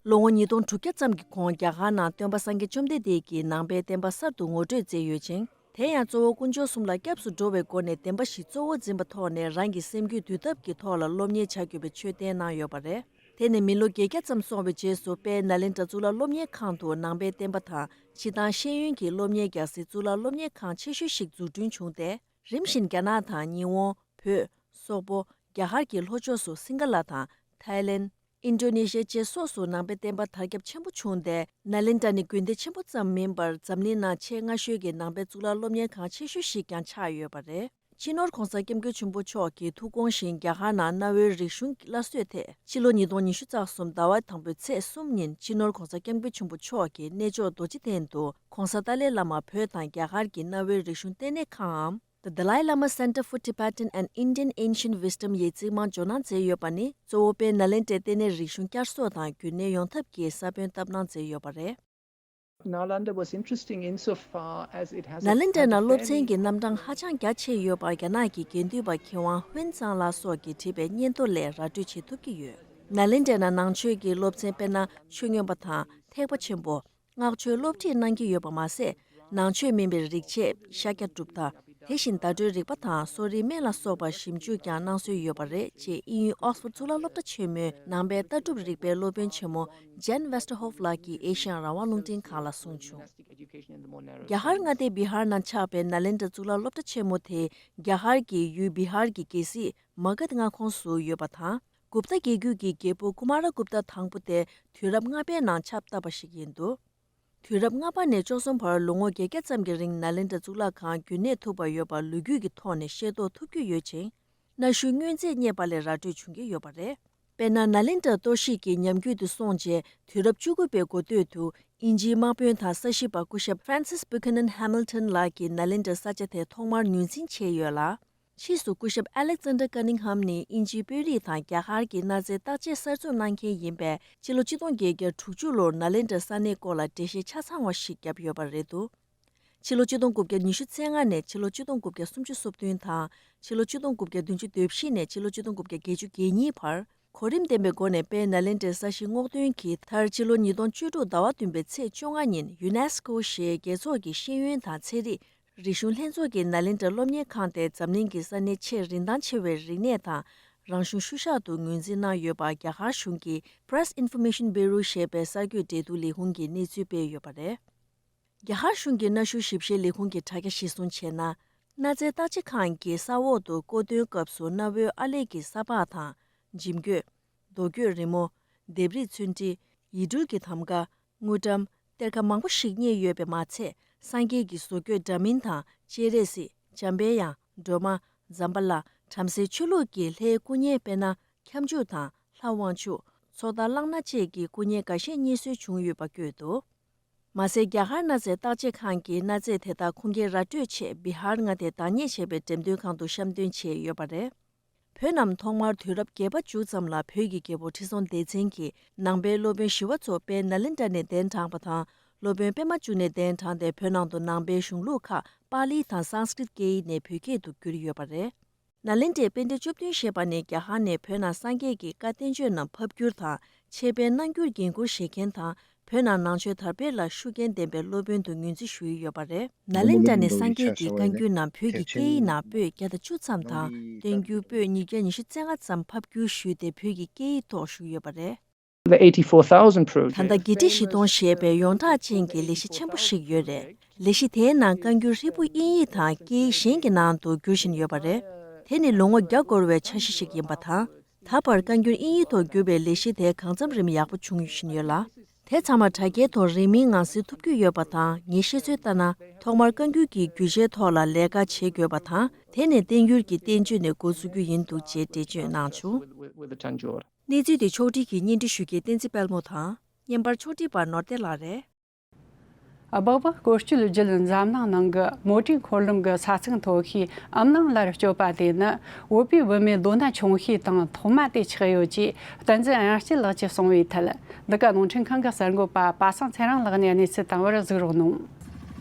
ལོ་ངོ་ཉིས་སྟོང་དྲུག་བརྒྱ་ཙམ་གྱི་གོང་རྒྱ་གར་ནང་སྟོན་པ་སངས་རྒྱས་བཅོམ་ལྡན་འདས་ཀྱིས་ནང་པའི་བསྟན་པ་གསར་དུ་ངོ་སྤྲོད་མཛད་ཡོད་ཅིང་། དེ་ཡང་གཙོ་བོ་དཀོན་མཆོག་གསུམ་ལ་སྐྱབས་སུ་འགྲོ་བའི་སྒོ་ནས་བདེན་པ་བཞི་གཙོ་བོར་འཛིན་པ་ཐོག་ནས་རང་གི་སེམས་རྒྱུད་འདུལ་ཐབས་ཀྱི་ཐོག་ལ་སློབ་གཉེར་བྱ་དགོས་པའི་ཆོས་བསྟན་གནང་ཡོད་པ་རེད། དེ་ནི་མི་ལོ་བརྒྱད་བརྒྱ་ཙམ་སོང་བའི་རྗེས་སུ་དཔལ་ནཱ་ལེནྡྲ་གཙུག་ལག་སློབ་གཉེར་ཁང་དུ་ནང་པའི་བསྟན་པ་དང་སྤྱིར་བཏང་ཤེས་ཡོན་གྱི་སློབ་གཉེར་རྒྱག་སའི་གཙུག་ལག་སློབ་གཉེར་ཁང་ཆེ་ཤོས་ཤིག་འཛུགས་སྐྲུན་བྱུང་སྟེ། རིམ་བཞིན་རྒྱ་ནག་དང་ཉི་ཧོང་། བོད། སོག་པོ། རྒྱ་གར་གྱི་ལྷོ་ཕྱོགས་སུ་སིང་ག་ལ་དང་། ཐའི་ལེན། ཨིན་ཌོ་ནེ་ཤི་ཡ་བཅས་སོགས་སུ་ནང་པའི་བསྟན་པ་དར་ཁྱབ་ཆེན་པོ་བྱུང་སྟེ། ནཱ་ལེནྡྲ་ནི་དགོན་སྡེ་ཆེན་པོ་ཙམ་མིན་པར་འཛམ་གླིང་ནང་ཆེས་སྔ་ཤོས་ཀྱི་ནང་པའི་གཙུག་ལག་སློབ་གཉེར་ཁང་ཆེ་ཤོས་ཤིག་ཀྱང་ཆགས་ཡོད་པ་རེད། སྤྱི་ནོར་༸གོང་ས་༸སྐྱབས་མགོན་ཆེན་པོ་མཆོག་གི་ཐུགས་དགོངས་བཞིན་རྒྱ་གར་ནང་གནའ་བོའི་རིག་གཞུང་གི་སླར་གསོའི་ཐད་ཕྱི་ལོ་ཉིས་སྟོང་ཉི་ཤུ་རྩ་གསུམ་ཟླ་བ་དང་པོའི་ཚེས་གསུམ་ཉིན་སྤྱི་ནོར་༸གོང་ས་༸སྐྱབས་མགོན་ཆེན་པོ་མཆོག་གིས་གནས་མཆོག་རྡོ་རྗེ་གདན་དུ་༸གོང་ས་ཏཱ་ལའི་བླ་མ་བོད་དང་རྒྱ་གར་གྱི་གནའ་བོའི་རིག་གཞུང་ལྟེ་གནས་ཁང་ངམ། The Dalai Lama Center for Tibetan and Indian Ancient Wisdom ཡིས་རྩིས་མང་ཇོ་ནང་མཛད་ཡོད་པ་ནི་གཙོ་བོ་དཔལ་ནཱ་ལེནྡྲའི་ལྟེ་གནས་རིག་གཞུང་བསྐྱར་གསོ་དང་རྒྱུན་གནས་ཡོང་ཐབས་ཀྱི་ས་བོན་བཏབ་གནང་མཛད་ཡོད་པ་རེད། Nalanda was interesting insofar as it has a ནཱ་ལེནྡྲ་ནང་སློབ་ཚན་གྱི་རྣམ་གྲངས་ཧ་ཅང་རྒྱ་ཆེ་ཡོད་པ་རྒྱ་ནག་གི་དགེ་འདུན་པ་མཁས་དབང་ཧུན་ཙང་ལགས་སོགས་ཀྱིས་བྲིས་པའི་སྙན་ཐོ་ལས་ར་སྤྲོད་བྱེད་ཐུབ་ཀྱི་ཡོད། ནཱ་ལེནྡྲ་ནང་ནང་ཆོས་ཀྱི་སློབ་ཚན་དཔེར་ན་ཆོས་མངོན་པ་དང་ཐེག་པ་ཆེན་པོ། སྔགས་ཆོས་སློབ་ཁྲིད་གནང་གི་ཡོད་པ་མ་ཟད། ནང་ཆོས་མིན་པའི་རིག་བྱེད་ཤཱཀྱ་གྲུབ་མཐའ། དེ་བཞིན་བརྡ་སྤྲོད་རིག་པ་དང་གསོ་རིག་སྨན་ལ་སོགས་པར་ཞིབ་འཇུག་ཀྱང་གནང་སྲོལ་ཡོད་པ་རེད་ཅེས་དབྱིན་ཡུལ་ཨོག་སི་ཕོར་གཙུག་ལག་སློབ་གྲྭ་ཆེན་མོའི་ནང་པའི་ལྟ་གྲུབ་རིག་པའི་སློབ་དཔོན་ཆེན་མོ་Jan Westerhof ལགས་ཀྱིས་ཨེ་ཤེ་ཡ་རང་དབང་རླུང་འཕྲིན་ཁང་ལ་གསུངས་བྱུང་། རྒྱ་གར་མངའ་སྡེ་བི་ཧར་ནང་ཆགས་པའི་ནཱ་ལེནྡྲ་གཙུག་ལག་སློབ་གྲྭ་ཆེན་མོ་དེ་རྒྱ་གར་གྱི་ཡུལ་བི་ཧར་གྱི་རྒྱལ་སྲིད་མ་གྷ་ཏ་མངའ་ཁོངས་སུ་ཡོད་པ་དང་། གུབ་ཏ་རྒྱལ་རྒྱུད་ཀྱི་རྒྱལ་པོ་ཀུ་མ་ར་གུབ་ཏ་དང་པོ་དེ་དུས་རབས་ལྔ་པའི་ནང་ཆབ་བཏབ་པ་ཞིག་ཡིན་འདུག་དུས་རབས་ལྔ་པ་ནས་བཅུ་གསུམ་བར་ལོ་ངོ་བརྒྱད་བརྒྱ་ཙམ་གྱི་རིང་ནཱ་ལེནྡྲ་གཙུག་ལག་ཁང་རྒྱུན་གནས་ཐུབ་པ་ཡོད་པ་ལོ་རྒྱུས་ཀྱི་ཐོག་ནས་ཤེས་རྟོགས་ཐུབ་རྒྱུ་ཡོད་ཅིང་། གནའ་ཤུལ་མངོན་རྫས་རྙེད་པ་ལས་ར་སྤྲོད་བྱུང་གི་ཡོད་པ་རེད། དཔེར་ན་ནཱ་ལེནྡྲ་གཏོར་བཤིག་གི་ཉམས་རྒུད་དུ་སོང་རྗེས་དུས་རབས་བཅུ་དགུ་པའི་འགོ་སྟོད་དུ་དབྱིན་ཇིའི་དམག་དཔོན་དང་ས་ཞིབ་པ་སྐུ་ཞབས་Francis Buchanan Hamilton ལགས་ཀྱིས་ནཱ་ལེནྡྲའི་ས་ཆ་དེ་ཐོག་མར་ངོས་འཛིན་བྱས་ཡོད་ལ། ཕྱིས་སུ་སྐུ་ཞབས་Alexander Cunningham ནི་དབྱིན་ཇིའི་དཔོན་རིགས་དང་རྒྱ་གར་གྱི་གནའ་རྫས་བརྟག་དཔྱད་གསར་འཛུགས་གནང་མཁན་ཡིན་པས་ཕྱི་ལོ་ཆིག་སྟོང་བརྒྱད་བརྒྱ་དྲུག་ཅུ་ལོར་ནཱ་ལེནྡྲ་ས་གནས་སྐོར་ལ་འགྲེལ་བཤད་ཆ་ཚང་བ་ཞིག་བརྒྱབ་ཡོད་པ་རེད་འདུག་ཕྱི་ལོ་ཆིག་སྟོང་དགུ་བརྒྱ་ཉི་ཤུ་རྩ་ལྔ་ནས་ཕྱི་ལོ་ཆིག་སྟོང་དགུ་བརྒྱ་སུམ་ཅུ་སོ་བདུན་དང་ཕྱི་ལོ་ཆིག་སྟོང་དགུ་བརྒྱ་བདུན་ཅུ་དོན་བཞི་ནས་ཕྱི་ལོ་ཆིག་སྟོང་དགུ་བརྒྱ་བརྒྱད་ཅུ་གྱ་གཉིས་བར་གོ་རིམ་ལྡན་པའི་སྒོ་ནས་དཔལ་ནཱ་ལེནྡྲའི་ས་གཞི་སྔོག་འདོན་གྱིས་མཐར་ཕྱི་ལོ་ཉིས་སྟོང་བཅུ་དྲུག་ཟླ་བ་བདུན་པའི་ཚེས་བཅོ་ལྔ་ཉིན་ཡུ་ནེ་སི་ཀོ་ཞེས་རྒྱལ་ཚོགས་ཀྱི་ཤེས་ཡོན་དང་ཚན་རིག་རིག་གཞུང་ལྷན་ཚོགས་ཀྱིས་ནཱ་ལེནྡྲ་སློབ་གཉེར་ཁང་དེ་འཛམ་གླིང་གི་ས་གནས་ཆེས་རིན་ཐང་ཆེ་བའི་རིག་གནས་དང་རང་བྱུང་ཤུལ་བཞག་ཏུ་ངོས་འཛིན་གནང་ཡོད་པ་རྒྱ་གར་གཞུང་གི་Press Information Bureau ཞེས་པའི་གསར་འགོད་འབྲེལ་གཏུག་ལས་ཁུངས་ཀྱིས་གནས་ཚུལ་སྤེལ་ཡོད་པ་རེད། རྒྱ་གར་གཞུང་གི་གནའ་ཤུལ་ཞིབ་བཤེར་ལས་ཁུངས་ཀྱི་དྲ་རྒྱ་གཞིར་བཟུང་བྱས་ན། གནའ་རྫས་བརྟག་དཔྱད་ཁང་གི་ས་འོག་ཏུ་བརྐོས་སྟོན་སྐབས་སུ་གནའ་བོའི་ཨར་ལས་ཀྱི་ས་ཕག་དང་། འཇིམ་སྐོས། རྡོ་བརྐོས་རི་མོ། ལྡེབས་རིས་ཚོན་ཁྲི། ཡིག་འབྲུ་གི་ཐམ་ག། དངུལ་ཀྲམ། གཏེར་ཁ་མང་པོ་ཞིག་རྙེད་ཡོད་པས་མ་ཚད། སངས་རྒྱས་ཀྱི་བཟོ་བཀོད་འདྲ་མིན་དང་སྤྱན་རས་གཟིགས། འཇམ་པའི་དབྱངས། སྒྲོལ་མ། ཛམ་བྷ་ལ། བྲམ་ཟེའི་ཆོས་ལུགས་ཀྱི་ལྷའི་སྐུ་བརྙན་དཔེར་ན། ཁྱབ་འཇུག་དང་། ལྷ་དབང་ཕྱུག་མཚོ་རྟ་གླང་སྣ་བཅས་ཀྱི་སྐུ་བརྙན་འགའ་ཤས་རྙེད་སོན་བྱུང་ཡོད་པ་བཀོད་འདུག་མ་ཟད་རྒྱ་གར་གནའ་རྫས་བརྟག་དཔྱད་ཁང་གིས་གནའ་རྫས་དེ་དག་ཁུངས་སྐྱེལ་ར་སྤྲོད་ཆེད་བི་ཧར་མངའ་སྡེ་བདག་གཉེར་བྱས་པའི་འགྲེམས་སྟོན་ཁང་དུ་བཤམས་སྟོན་བྱས་ཡོད་པ་རེད། བོད་རྣམས་ཐོག་མར་དུས་རབས་བརྒྱད་པ་མཇུག་ཙམ་ལ་བོད་ཀྱི་རྒྱལ་པོ་ཁྲི་སྲོང་ལྡེ་བཙན་གྱིས་ནང་པའི་སློབ་དཔོན་ཞི་བ་འཚོ་དཔལ་ནཱ་ལེནྡྲ་ནས་གདན་དྲངས་པ་དང་། སློབ་དཔོན་པད་མ་འབྱུང་གནས་གདན་དྲངས་ཏེ་བོད་ནང་དུ་ནང་པའི་གཞུང་ལུགས་ཁག་པཱ་ལི་དང་སཾ་སྐྲྀཏ་སྐད་ཡིག་ནས་བོད་སྐད་དུ་བསྒྱུར་ཡོད་པ་རེད། ནཱ་ལེནྡྲའི་པཎྜི་ཏ་བཅུ་བདུན་ཞེས་པ་ནི་རྒྱ་གར་ནས་བོད་ནང་སངས་རྒྱས་ཀྱི་བཀའ་བསྟན་བཅོས་རྣམས་ཕབ་བསྒྱུར་དང་ཆེད་སྤེལ་གནང་རྒྱུར་འགན་འཁུར་བཞེས་མཁན་དང་། བོད་ནང་ནང་ཆོས་དར་སྤེལ་ལ་ཤུགས་རྐྱེན་ལྡན་པའི་སློབ་དཔོན་དུ་ངོས་འཛིན་ཞུ་ཡི་ཡོད་པ་རེད། ནཱ་ལེནྡྲ་ནས་སངས་རྒྱས་ཀྱི་བཀའ་འགྱུར་རྣམས་བོད་ཀྱི་སྐད་ཡིག་ནང་པོད་བརྒྱ་དང་བཅུ་ཙམ་དང་བསྟན་འགྱུར་པོད་ཉིས་བརྒྱ་ཉི་ཤུ་རྩ་ལྔ་ཙམ་ཕབ་བསྒྱུར་ཞུས་ཏེ་བོད་ཀྱི་སྐད་ཡིག་ཐོག་བཞུགས་ཡོད་པ་རེད། The eighty-four thousand Project. ད་ལྟ་དགེ་ཁྲི་བཞི་སྟོང་ཞེས་པའི་ཡོངས་གྲགས་ཅན་གྱི་ལས་གཞི་ཆེན་པོ་ཞིག་ཡོད་རེད། ལས་གཞི་དེའི་ནང་བཀའ་འགྱུར་ཧྲིལ་པོ་དབྱིན་ཡིག་དང་སྐད་ཡིག་གཞན་གྱི་ནང་དུ་བསྒྱུར་བཞིན་ཡོད་པ་རེད། དེ་ནི་ལོ་ངོ་བརྒྱ་འགོར་བའི་འཆར་གཞི་ཞིག་ཡིན་པ་དང་། ད་བར་བཀའ་འགྱུར་དབྱིན་ཡིག་ཐོག་བསྒྱུར་བའི་ལས་གཞི་དེ་གང་འཚམ་རིམ་ཡག་པོ་བྱུང་བཞིན་ཡོད་ལ། དེ་ཚང་མ་དྲ་རྒྱའི་ཐོག་རིན་མེད་ངང་སེལ་ཐུབ་རྒྱུ་ཡོད་པ་དང་། ངས་ཤེས་ཚོད་ལྟར་ན། ཐོག་མར་བཀའ་འགྱུར་གྱི་རྒྱུ་ཆའི་ཐོག་ལ་ལས་ཀ་བྱེད་དགོས་པ་དང་། དེ་ནས་བསྟན་འགྱུར་གྱི་བསྟན་བཅོས་ནས་འགོ་ཚུགས་རྒྱུ་ཡིན་འདུག་ཅེས་འགྲེལ་བརྗོད་གནང་བྱུང་། གནས་ཚུལ་དེ་ཕྱོགས་སྒྲིག་གིས་སྙན་སྒྲོན་ཞུ་མཁན་བསྟན་འཛིན་དཔལ་མོ་དང་། བརྙན་པར་ཕྱོགས་སྒྲིག་པ་ནོར་བདེ་ལགས་རེད། སྦག་སྦག་སྐོར་སྐྱོད་བརྒྱུད་འཛམ་གླིང་ནང་གི་མོ་ཊའི་འཁོར་ལམ་གྱི་ས་ཚིགས་མཐོ་ཤོས་ཨམ་ནང་ལ་སྐྱོད་པ་དེ་ནི་བོད་པའི་བུད་མེད་ལོ་ན་ཆུང་ཤོས་དང་ཐོག་མ་དེ་ཆགས་ཡོད་ཅེས་བསྟན་འཛིན་དབྱངས་སྐྱིད་ལགས་ཀྱིས་གསུངས་པའི་ཐད། འདི་ག་རླུང་འཕྲིན་ཁང་གི་གསར་འགོད་པ་པ་སངས་ཚེ་རིང་ལགས་ནས་གནས་ཚུལ་བཏང་བར་གཟིགས་རོགས་གནང་།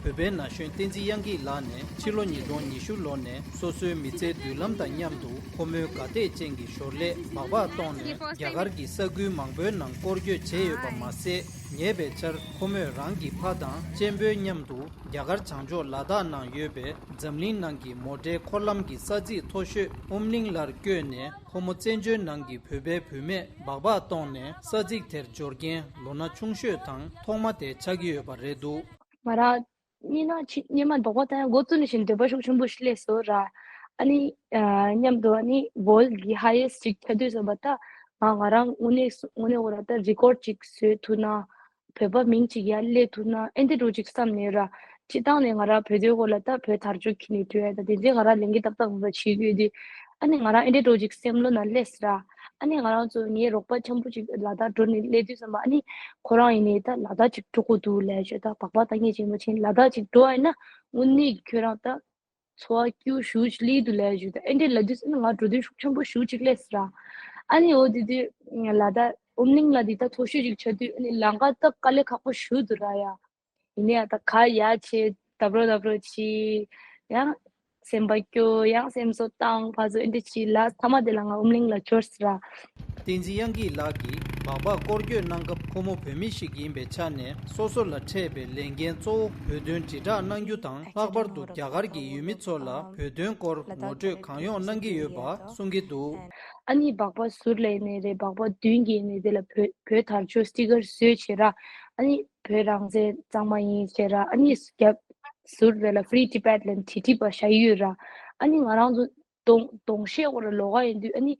བོད་པའི་ན་གཞོན་བསྟན་འཛིན་དབྱངས་སྐྱིད་ལགས་ནས་ཕྱི་ལོ་ཉིས་སྟོང་ཉི་ཤུ་ལོ་ནས་སོ་སོའི་མི་ཚེའི་མདུན་ལམ་དང་མཉམ་དུ་ཁོ་མོའི་དགའ་དད་ཅན་གྱི་ཞོར་ལས་སྦག་སྦག་གཏོང་ནས་རྒྱ་གར་གྱི་ས་ཁུལ་མང་པོའི་ནང་སྐོར་སྐྱོད་བྱས་ཡོད་པ་མ་ཟད། ཉེ་བའི་ཆར་ཁོ་མོས་རང་གི་ཕ་དང་གཅེན་པོའི་མཉམ་དུ་རྒྱ་གར་བྱང་ཕྱོགས་ལ་དྭགས་ནང་ཡོད་པའི་འཛམ་གླིང་ནང་གི་མོ་ཊའི་འཁོར་ལམ་གྱི་ས་ཚིགས་མཐོ་ཤོས་ཨུམ་གླིང་ལར་བསྐྱོད་ནས། ཁོ་མོ་བཙན་བྱོལ་ནང་གི་བོད་པའི་བུད་མེད་སྦག་སྦག་གཏོང་ནས་ས་ཚིགས་དེར་འབྱོར་མཁན་ལོ་ན་ཆུང་ཤོས་དང་ཐོག་མ་དེ་ཆགས་ཀྱི་ཡོད་པ་རེད་འདུག་ང་རང་སྔོན་མ་ཕྱི་སྔོན་མ་སྦག་སྦག་གཏོང་ཡ་འགོ་བཙུགས་ནས་བཞིན་འདོད་པ་ཤུགས་ཆེན་པོ་ཞིག་སླེབས་སོང་ར། ཨ་ནི་ཨ་མཉམ་དུ་ཨ་ནི་world གི་highest ཅིག་ཆགས་དུས་ཙམ་པ། ད་ང་ང་རང་དངོས་གནས་སུ་དངོས་གནས་འོ་ར་ད་record ཅིག་བཟོས་ཐུབ་ན། བོད་པ་མིང་ཅིག་ཡར་སླེབས་ཐུབ་ན་ཨེ་འདྲ་འདྲ་ཅིག་བསམ་ནས་ར། སྤྱིར་བཏང་ནས་ང་རང་བོད་དོན་སྐོར་ལ་ད་བོད་དར་ལྕོག་འཁྱེར་ནས་འགྲོ་ཡ་ད་དེ་འདྲའི་ང་རང་ལས་འགན་ཏག་ཏག་མེད་པ་བྱེད་ཀྱི་ཡོད་དུས། ཨ་ནི་ང་རང་ཨེ་འདྲ་འདྲ་ཅིག་སེམས་བློ་ནང་སླེབས་ར། ཨ་ནི་ང་རང་ཚོ་ངའི་རོགས་པ་འཆམ་པོ་ཅིག་ལ་དྭགས་འགྲོ་ནས་སླེབས་དུས་ཙམ་པ། ཨ་ནི་ཁོ་རང་ཡིན་ནའི་ད་ལ་དྭགས་ཅིག་འགྲོ་དགོས་འདུག་ལབ་བྱས། ད་སྦག་སྦག་གཏོང་མཁན་ཅིག་ཡིན་པ་ཅིན་ལ་དྭགས་ཅིག་འགྲོ་བ་ཡིན་ན་དངོས་གནས་ཁྱོད་རང་ད། ཚོར་བ་སྐྱིད་པོ་ཞེ་པོ་ཅིག་སླེབས་འདུག་ལབ་ཡ་ཅིག་ད་ཨེ་འདྲས་ལབ་དུས་ཙམ་ན་ང་འགྲོ་དོན་ཤུགས་ཆེན་པོ་ཞེ་པོ་ཅིག་སླེབས་སོང་ར། ཨ་ནི་འོ་དེ་དུས་ལ་དྭགས་ཨོམ་གླིང་ལ་འདི་ད་མཐོ་ཤོས་ཅིག་ཆགས་དུས་ཨ་ནི་ལམ་ཁ་ད་དཀའ་ལས་ཁག་པོ་ཞེ་པོ་འདུག་ར་ཡ། ཡིན་ནའི་ད་ག་ཡ་བྱས་དབུ་རུ་དབུ་རུ་བྱས། ཡང་སེམས་པ་སྐྱོ། ཡང་སེམས་གསོ་བཏང་། ཕར་ཚུར་ཨེ་འདྲ་བྱས་ལ་མཐའ་མ་དེ་ལ་ང་ཨོམ་གླིང་ལ་འབྱོར་སོང་ར། བསྟན་འཛིན་དབྱངས་སྐྱིད་ལགས་ཀྱིས་སྦག་སྦག་སྐོར་སྐྱོད་གནང་སྐབས་ཁོ་མོ་བོད་མི་ཞིག་ཡིན་པའི་ཆ་ནས་སོ་སོ་ལ་འཕྲད་པའི་ལས་འགན་གཙོ་བོ་བོད་དོན་དྲིལ་བསྒྲགས་གནང་རྒྱུ་དང་། ལྷག་པར་དུ་རྒྱ་གར་གྱི་ཡུལ་མི་ཚོ་ལ་བོད་དོན་སྐོར་ངོ་སྤྲོད་གང་ཡོང་གནང་གི་ཡོད་པ་གསུང་གི་འདུག་ཨ་ནི་སྦག་སྦག་ཟུར་ལ་ཡིན་ནའི་རེད། སྦག་སྦག་མདུན་གྱི་ཡིན་ནའི་དེ་ལ་བོད་བོད་དར་ལྕོག་སི་ཊི་ཀར་བཟོས་བྱས་ར། ཨ་ནི་བོད་རང་བཙན་གཙང་མ་ཡིན་ཟེར་ར། ཨ་ནི་རྒྱབ་ཟུར་དེ་ལ་Free Tibet ལབ་ནས་བྲིས་བྲིས་པ་བཞག་ཡོད་ར། ཨ་ནི་ང་རང་ཚོ་གདོང་གདོང་ཤེས་སྐོར་ལ་ལོགས་ཀ་ཡིན་དུས་ཨ་ནི་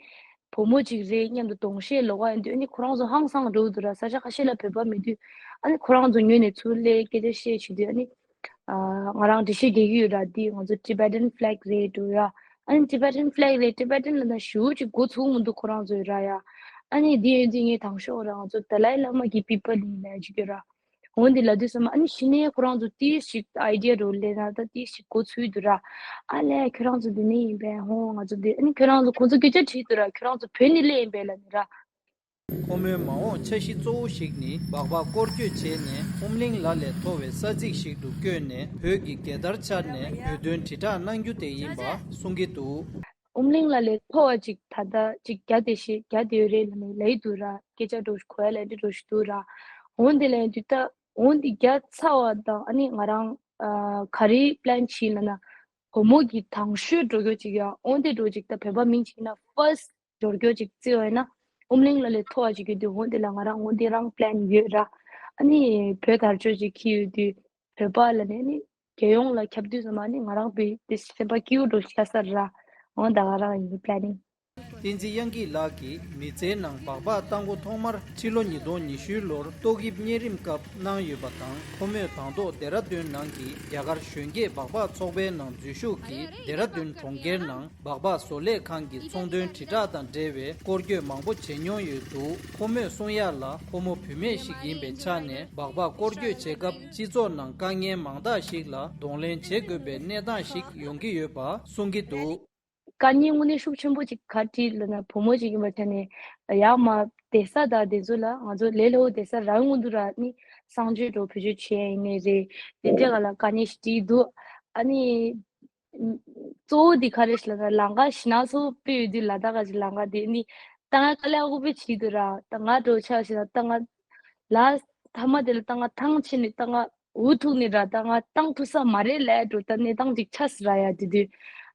བུ་མོ་གཅིག་རེད་སྙམ་དུ་གདོང་ཤེས་ལོགས་ཀ་ཡིན་དུས་ཨ་ནི་ཁོ་རང་ཚོ་ཧང་སང་འགྲོ་གི་འདུག་ར། ས་ཆ་ཁ་ཤས་ལ་བོད་པ་མེད་དུས་ཨ་ནི་ཁོ་རང་ཚོ་ངོས་ནས་ཚུར་སླེབས་སྐད་ཆ་བཤད་བྱེད་དུས་ཨ་ནི་ཨ་ང་རང་འགྲེལ་བཤད་རྒྱག་གི་ཡོད་ར། འདི་ང་ཚོ་Tibetan flag རེད་འདུག་ཡ། ཨ་ནི་Tibetan flag རེད། Tibetan ལབ་ན་ཞེ་པོ་ཅིག་མགོ་ཚོས་མི་འདུག་ཁོ་རང་ཚོ་ཡོད་ར་ཡ། ཨ་ནི་འདི་ཡོད་དུས་ངས་དང་ཤོག་ར་ང་ཚོ་Dalai Lama གི་people ཡིན་ལབ་ཅིག་ཡོད་ར། འོ་འདི་ལབ་དུས་ཙམ་ཨ་ནི་གཞི་ནས་ཁོ་རང་ཚོ་ཏིས་ཞིག་idea རུ་སླེབས་ན་ད་ཏིས་ཞིག་མགོ་ཚོས་འདུག་ར། ཨ་ལས་ཁྱོད་རང་ཚོ་འདི་ནས་ཡིན་པས་ཧོ། ང་ཚོ་འདི་ཨ་ནི་ཁྱོད་རང་ཚོ་ཁོང་ཚོ་སྐད་ཆ་དྲིས་འདུག་ར། ཁྱོད་རང་ཚོ་བོད་ནས་སླེབས་ཡིན་པས་ལབ་ནི་ར། ཁོ་མོའི་མ་འོངས་འཆར་གཞི་གཙོ་བོ་ཞིག་ནི་སྦག་སྦག་སྐོར་སྐྱོད་བྱས་ནས་ཨོམ་གླིང་ལ་ལས་མཐོ་བའི་ས་ཚིགས་ཤིག་ཏུ་བསྐྱོད་ནས་བོད་ཀྱི་རྒྱལ་དར་འཕྱར་ནས་བོད་དོན་དྲིལ་བསྒྲགས་གནང་རྒྱུ་དེ་ཡིན་པ་གསུང་གི་འདུག་ཨོམ་གླིང་ལ་ལས་མཐོ་བ་ཅིག་ད་ལྟ་ཅིག་རྒྱ་དེ་ཞེས་རྒྱ་དེ་ཡོད་རེད་ལབ་ནས་ལབ་ཀྱི་འདུག་ར། སྐད་ཆ་འདྲ་གོ་ཡ་ལ་འདི་འདྲ་ཞིག་འདུག་ར། འོན་ཏེ་ལབ་དུས་ད་འོན་ཏེ་རྒྱ་ཚ་བ་དང་ཨ་ནི་ང་རང་ཨ་ག་རེ་plan བྱས་ལབ་ན་བུ་མོ་གི་དང་ཤོས་འགྲོ་རྒྱུ་ཅིག་ཡ། འོན་ཏེ་འགྲོ་ཅིག་ད་བོད་པ་མིང་ཅིག་ན་first འགྲོ་རྒྱུ་ཅིག་བརྩི་བ་ཡིན་ན་ཨོམ་གླིང་ལ་ལས་མཐོ་བ་ཅིག་ཡོད་དུས་འོན་ཏེ་ལ་ང་རང་འོན་ཏེ་རང་plan ཡོད་ར། ཨ་ནི་བོད་དར་ལྕོག་ཅིག་འཁྱེར་ཡོད་དུས་བོད་པ་ལ་ནས་ནི་རྒྱལ་ཡོངས་ལ་ཁྱབ་དུས་ཙམ་ཨ་ནི་ང་རང་བོད་དེ་སེམས་པ་སྐྱིད་པོ་འགྲོ་ཤ་ས་ར། འོ་ད་ག་རང་ཡིན་plan ཡིན། བསྟན་འཛིན་དབྱངས་སྐྱིད་ལགས་ཀྱིས་མི་ཚེའི་ནང་སྦག་སྦག་བཏང་སྒོ་ཐོག་མར་ཕྱི་ལོ་ཉིས་སྟོང་ཉི་ཤུའི་ལོར་ཏོག་དབྱིབས་གཉན་རིམས་སྐབས་གནང་ཡོད་པ་དང་། ཁོ་མོས་དང་ཐོག་ལྡེ་ར་ལྡུན་ནང་གི་རྒྱ་གར་གཞོན་སྐྱེས་སྦག་སྦག་ཚོགས་པའི་ནང་འཛུལ་ཞུགས་ཀྱིས་ལྡེ་ར་ལྡུན་གྲོང་ཁྱེར་ནང་སྦག་སྦག་བཟོ་ལས་ཁང་གི་ཚོང་དོན་དྲིལ་བསྒྲགས་དང་འབྲེལ་བའི་སྐོར་སྐྱོད་མང་པོ་བྱེད་མྱོང་ཡོད་འདུག་ཁོ་མོས་གསུང་ཡ་ལ་ཁོ་མོ་བུད་མེད་ཞིག་ཡིན་པའི་ཆ་ནས་སྦག་སྦག་སྐོར་སྐྱོད་བྱེད་སྐབས་སྤྱི་ཚོགས་ནང་དཀའ་ངལ་མང་དག་ཞིག་ལ་གདོང་ལེན་བྱེད་དགོས་པའི་གནས་སྟངས་ཤིག་ཡོང་གི་ཡོད་པ་གསུང་གི་འདུག་དཀའ་ངལ་དངོས་གནས་ཤུགས་ཆེན་པོ་ཅིག་ག་རེ་ལབ་ན་བུ་མོ་ཅིག་ཡིན་པའི་ཆ་ནས་ཡར་མར་བསྡད་ས་དང་དེ་ཚོ་ལ་ང་ཚོ་ལས་སླ་པོ་བསྡད་ས་རག་མི་འདུག་ར། ནི་གསང་སྤྱོད་འདྲ་བོ་བེད་སྤྱོད་བྱེད་ཡ་ཡིན་ནའི་རེད། དེ་འདྲའི་སྒང་ལ་དཀའ་ངལ་ཞིག་འཕྲད་འདུག་ཨ་ནི་གཙོ་བོ་འདི་ག་རེ་ཞིག་ལབ་ན་ལམ་ཁ་ཞེད་སྣང་ཚ་པོ་དཔེ་ཡོད་དུས་ལ་དྭགས་ཀྱི་ལམ་ཁ་དེ་ནི་ད་ང་དཀའ་ལས་ཁག་པོ་བྱེད་འདུག་ར། ད་ང་འདྲ་བོ་ཆ་བཞག་ན་ད་ང་ལ་མཐའ་མ་དེ་ལ་ད་ང་ཐང་ཆད་ནས་ད་ང་འུ་ཐུག་ནི་ར། ད་ང་བཏང་ཐུབ་ས་མ་རེད་ལབ་འགྲོ། ད་གནས་སྟངས་ཅིག་ཆགས་སི་ར་ཡ། དེ་དུས་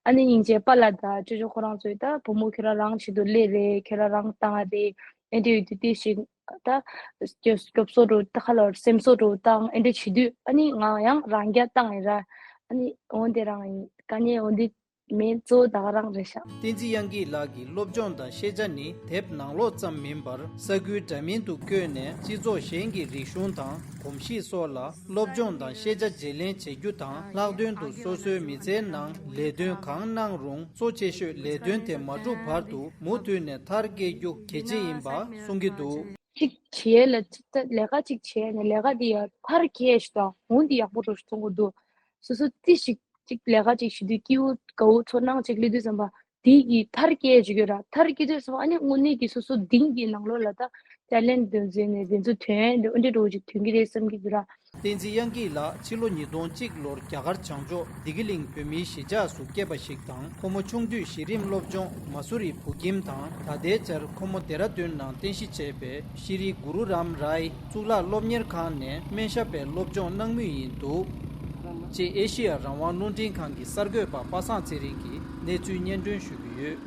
ཨ་ནི་སྙིང་རྗེ་པཱ་ལགས་དང་ཅོ་ཅོ་ཁོ་རང་ཚོས་ད་བུ་མོ་ཁྱོད་རང་རང་ཆེད་དུ་སླེབས་རེད། ཁྱོད་རང་རང་བཏང་རེད། ཨེ་འདྲ་ཡོད་དུས་དེ་ཞིག་ད་སྐྱོབ་སྐྱོབ་གསོ་འགྲོ་ད་ཁ་ལོར་སེམས་གསོ་འགྲོ་བཏང་ཨེ་འདྲ་བྱེད་དུས་ཨ་ནི་ང་ཡང་རང་རྒྱལ་བཏང་ཡིན་ར། ཨ་ནི་འོན་ཏེ་རང་ཡིན་དཀའ་ངལ་འོན་ཏེ། མེད་གཙོ་བོ་ད་ག་རང་རེད་ཤག་བསྟན་འཛིན་དབྱངས་སྐྱིད་ལགས་ཀྱི་སློབ་སྦྱོང་དང་ཤེས་བྱ་ནི་དེབ་ནང་ལོགས་ཙམ་མིན་པར་ས་ཁུལ་འདྲ་མིན་དུ་བསྐྱོད་ནས་སྤྱི་ཚོགས་གཞན་གྱི་རིག་གཞུང་དང་གོམས་གཤིས་སོགས་ལ་སློབ་སྦྱོང་དང་ཤེས་བྱ་བརྗེ་ལེན་བྱེད་རྒྱུ་དང་། ལྷག་དོན་དུ་སོ་སོའི་མི་ཚེའི་ནང་ལས་དོན་གང་གནང་རུང་གཙོ་ཆེ་ཤོས་ལས་དོན་དེ་མ་གྲུབ་བར་དུ་མུ་མཐུད་ནས་མཐར་སྐྱེལ་རྒྱུ་གལ་ཆེ་ཡིན་པ་གསུང་གི་འདུག་གཅིག་བྱས་ལ་གཅིག་ལས་ཀ་གཅིག་བྱས་ནས་ལས་ཀ་འདི་ཡ་མཐར་སྐྱེལ་ཞིག་དང་འོན་ཏེ་ཡག་པོ་འགྲོ་ཞིག་གཏོང་གི་འདུག་སོ་སོ་ཏི་ཞིག་ཅིག་ལས་ཀ་ཅིག་བྱེད་དུས་སྐྱིད་པོ་དགའ་བོ་ཚོར་སྣང་ཅིག་སླེབས་དུས་ཙམ་པ་དེ་གི་མཐར་སྐྱེལ་བྱེད་ཀྱི་ཡོད་ར། མཐར་སྐྱེལ་དུས་ཙམ་པ་ཨ་ནི་དངོས་གནས་ཀྱི་སོ་སོ་གཏིང་གི་ནང་ལོགས་ལ་ད་ཊེ་ལེན་ཊི་འདོན་ཟེར་ནས་དེ་ཚོ་ཐོན་འདི་འདྲ་འགྲོ་ཅིག་ཐོན་གྱི་རེད་བསམ་གྱི་ཡོད་ར། བསྟན་འཛིན་དབྱངས་སྐྱིད་ལགས་ཕྱི་ལོ་ཉིས་སྟོང་གཅིག་ལོར་རྒྱ་གར་བྱང་ཕྱོགས་བདེ་སྐྱིད་གླིང་བོད་མིའི་གཞིས་ཆགས་སུ་སྐྱེས་པ་ཞིག་དང་། ཁོ་མོ་ཆུང་དུས་གཞི་རིམ་སློབ་སྦྱོང་མ་སུ་རི་བོད་ཁྱིམ་དང་། ད་ལྟའི་ཆར་ཁོ་མོ་ལྡེ་ར་ལྡུན་ནང་རྟེན་གཞི་བྱས་པའི་ཤྲི་གུ་རུ་རམ་རའི་གཙུག་ལག་སློབ་གཉེར་ཁང་ནས་སྨན་ཞབས་པའི་སློབ་སྦྱོང་གནང་མུས་ཡིན་འདུག་ཅེས་ཨེ་ཤེ་ཡ་རང་དབང་རླུང་འཕྲིན་ཁང་གི་གསར་འགོད་པ་པ་སངས་ཚེ་རིང་གིས་གནས་ཚུལ་སྙན་སྒྲོན་ཞུ་གི་ཡོད།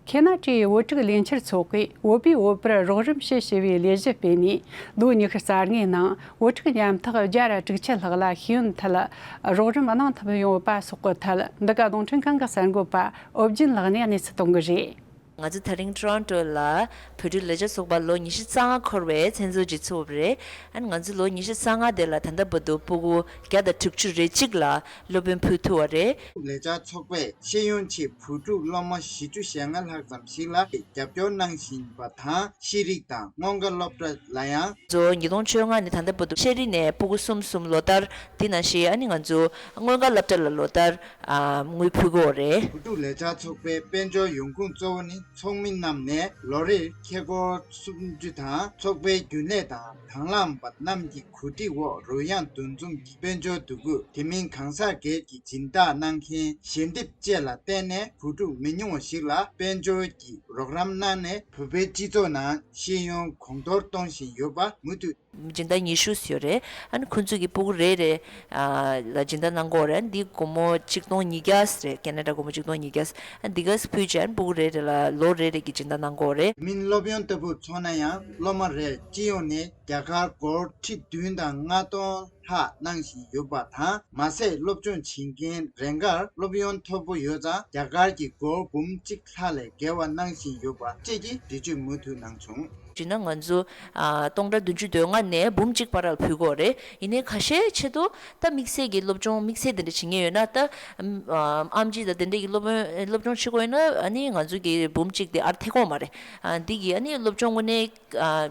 ཁེ་ན་ཌའི་བོད་ཕྲུག་ལས་འཆར་ཚོགས་པས་བོད་པའི་བོད་པར་རོགས་རམ་བྱེད་ཞེས་པའི་ལས་གཞི་སྤེལ་ནས་ལོ་ཉི་ཤུ་རྩ་ལྔའི་ནང་བོད་ཕྲུག་ཉམ་ཐག་བརྒྱ་དྲུག་ཅུ་ལྷག་ལ་ཤེས་ཡོན་ཐད་རོགས་རམ་གནང་ཐུབ་ཡོད་པ་སོགས་ཀྱི་ཐད་འདི་ག་རླུང་འཕྲིན་ཁང་གི་གསར་འགོད་པ་ཨོ་རྒྱན་ལགས་ནས་གནས་ཚུལ་གཏོང་གི་རེད། ང་ཚོ་དེ་རིང་ཊོ་རོན་ཊོ་ལ་བོད་ཕྲུག་ལས་བྱེད་ཚོགས་པ་ལོ་ཉི་ཤུ་རྩ་ལྔ་འཁོར་བའི་མཚན་ཚོགས་ཅིག་ཚུགས་པ་རེད། ཨ་ནི་ང་ཚོ་ལོ་ཉི་ཤུ་རྩ་ལྔ་དེ་ལ་ད་ལྟ་བར་དུ་སྤུ་གུ་བརྒྱ་དང་དྲུག་ཅུ་རེ་གཅིག་ལ་སློབ་དཔོན་ཕུལ་ཐུབ་པ་རེད། ལས་བྱེད་ཚོགས་པས་ཤེས་ཡོན་ཆེད་བོད་ཕྲུག་སློབ་མ་བཞི་བཅུ་ཞེ་ལྔ་ལྷག་ཙམ་ཞིག་ལ་རྒྱབ་སྐྱོར་གནང་བཞིན་པ་དང་། ཤེས་རིག་དང་སྔོན་ཁ་སློབ་གྲྭ་ལ་ཡང་། ཚོ་ཉིས་སྟོང་བཅོ་ལྔ་ནས་ད་ལྟ་བར་དུ་ཤེས་རིག་ནས་སྤུ་གུ་གསུམ་གསུམ་ལོ་ལྟར་འདི་ནང་བཞིན། ཨ་ནི་ང་ཚོ་སྔོན་ཁ་སློབ་གྲྭ་ལ་ལོ་ལྟར་ཨ་དངུལ་ཕུལ་གྱི་ཡོད་རེད། བོད་ཕྲུག་ལས་བྱེད་ཚོགས་པའི་དཔལ་འབྱོར་ཡོང་ཁུངས་གཙོ་བོ་ནི་ཚོགས་མི་རྣམས་ནས་ལོ་རེར་ཁེ་སྒོར་སུམ་ཅུ་དང་། ཚོགས་པའི་རྒྱུན་ལས་དང་དང་བླངས་པ་རྣམས་ཀྱི་གོ་སྒྲིག་འོག་རོལ་དབྱངས་འདུ་འཛོམས་ཀྱི་དཔལ་འབྱོར་འདུ་འགོད། དེ་མིན་གང་ཟག་སྒེར་གྱི་སྦྱིན་བདག་གནང་མཁན་ཞལ་འདེབས་བཅས་ལ་བརྟེན་ནས། བོད་ཕྲུག་མི་ཉུང་བ་ཞིག་ལ་དཔལ་འབྱོར་གྱི་རོགས་རམ་གནང་ནས། བོད་པའི་སྤྱི་ཚོགས་ནང་ཤེས་ཡོན་གོང་མཐོར་གཏོང་བཞིན་ཡོད་པ་མུ་མཐུད། སྦྱིན་བདག་ཉི་ཤུ་ཡོད་རེད། ཨ་ནི་ཁོང་ཚོ་གི་སྤུ་གུ་རེ་རེ་ཨ་ལ་སྦྱིན་བདག་གནང་གི་ཡོད་རེད། འདི་སྒོར་མོ་ཆིག་སྟོང་ཉིས་བརྒྱ་རེད། ཁེ་ན་ཌ་སྒོར་མོ་ཆིག་སྟོང་ཉིས་བརྒྱ། ཨ་འདི་ག་ཕུལ་བྱས་ཨ་ནི་སྤུ་གུ་རེ་རེ་ལ་ལོ་རེ་རེ་གི་སྦྱིན་བདག་གནང་གི་ཡོད་རེད། མིན་སློབ་ཡོན་ལྟ་བུར་མཚོན་ན་ཡང་། སློབ་མ་རེར་སྤྱི་ཡོངས་ནས་རྒྱ་གར་སྒོར་ཁྲི་བདུན་དང་ལྔ་སྟོང་ལྷག་གནང་བཞིན་ཡོད་པ་དང་། མ་ཟད་སློབ་སྦྱོང་བྱེད་མཁན་རེ་འགར་སློབ་ཡོན་མཐོ་པོ་ཡོད་ཙང་། རྒྱ་གར་གྱི་སྒོར་འབུམ་གཅིག་ལྷག་ལས་བརྒལ་བ་གནང་བཞིན་ཡོད་པ་བཅས་ཀྱི་འགྲེལ་བརྗོད་མུ་མཐུད་གནང་བྱུང་། བྱས་ན་ང་ཚོ་ཨ་སྟོང་ཕྲག་བདུན་ཅུ་དོན་ལྔ་ནས་འབུམ་གཅིག་བར་ལ་ཕུལ་གྱི་ཡོད་རེད། ཡིན་ནའི་ཁ་ཤས་ཆེད་དུ་ད་དམིགས་བསལ་གྱི་སློབ་སྦྱོང་དམིགས་བསལ་དེ་འདྲ་བྱེད་མཁན་ཡོད་ན། ད་ཨམ་ཨམ་ཆི་དང་དེ་འདྲ་གི་སློབ་སློབ་སྦྱོང་བྱེད་དགོས་ཡོད་ན། ཨ་ནི་ང་ཚོ་གི་འབུམ་གཅིག་དེ་ཨར་ཐེག་གོ་མ་རེད། ཨ་འདི་གི་ཨ་ནི་སློབ་སྦྱོང་དངོས་གནས་ཨ་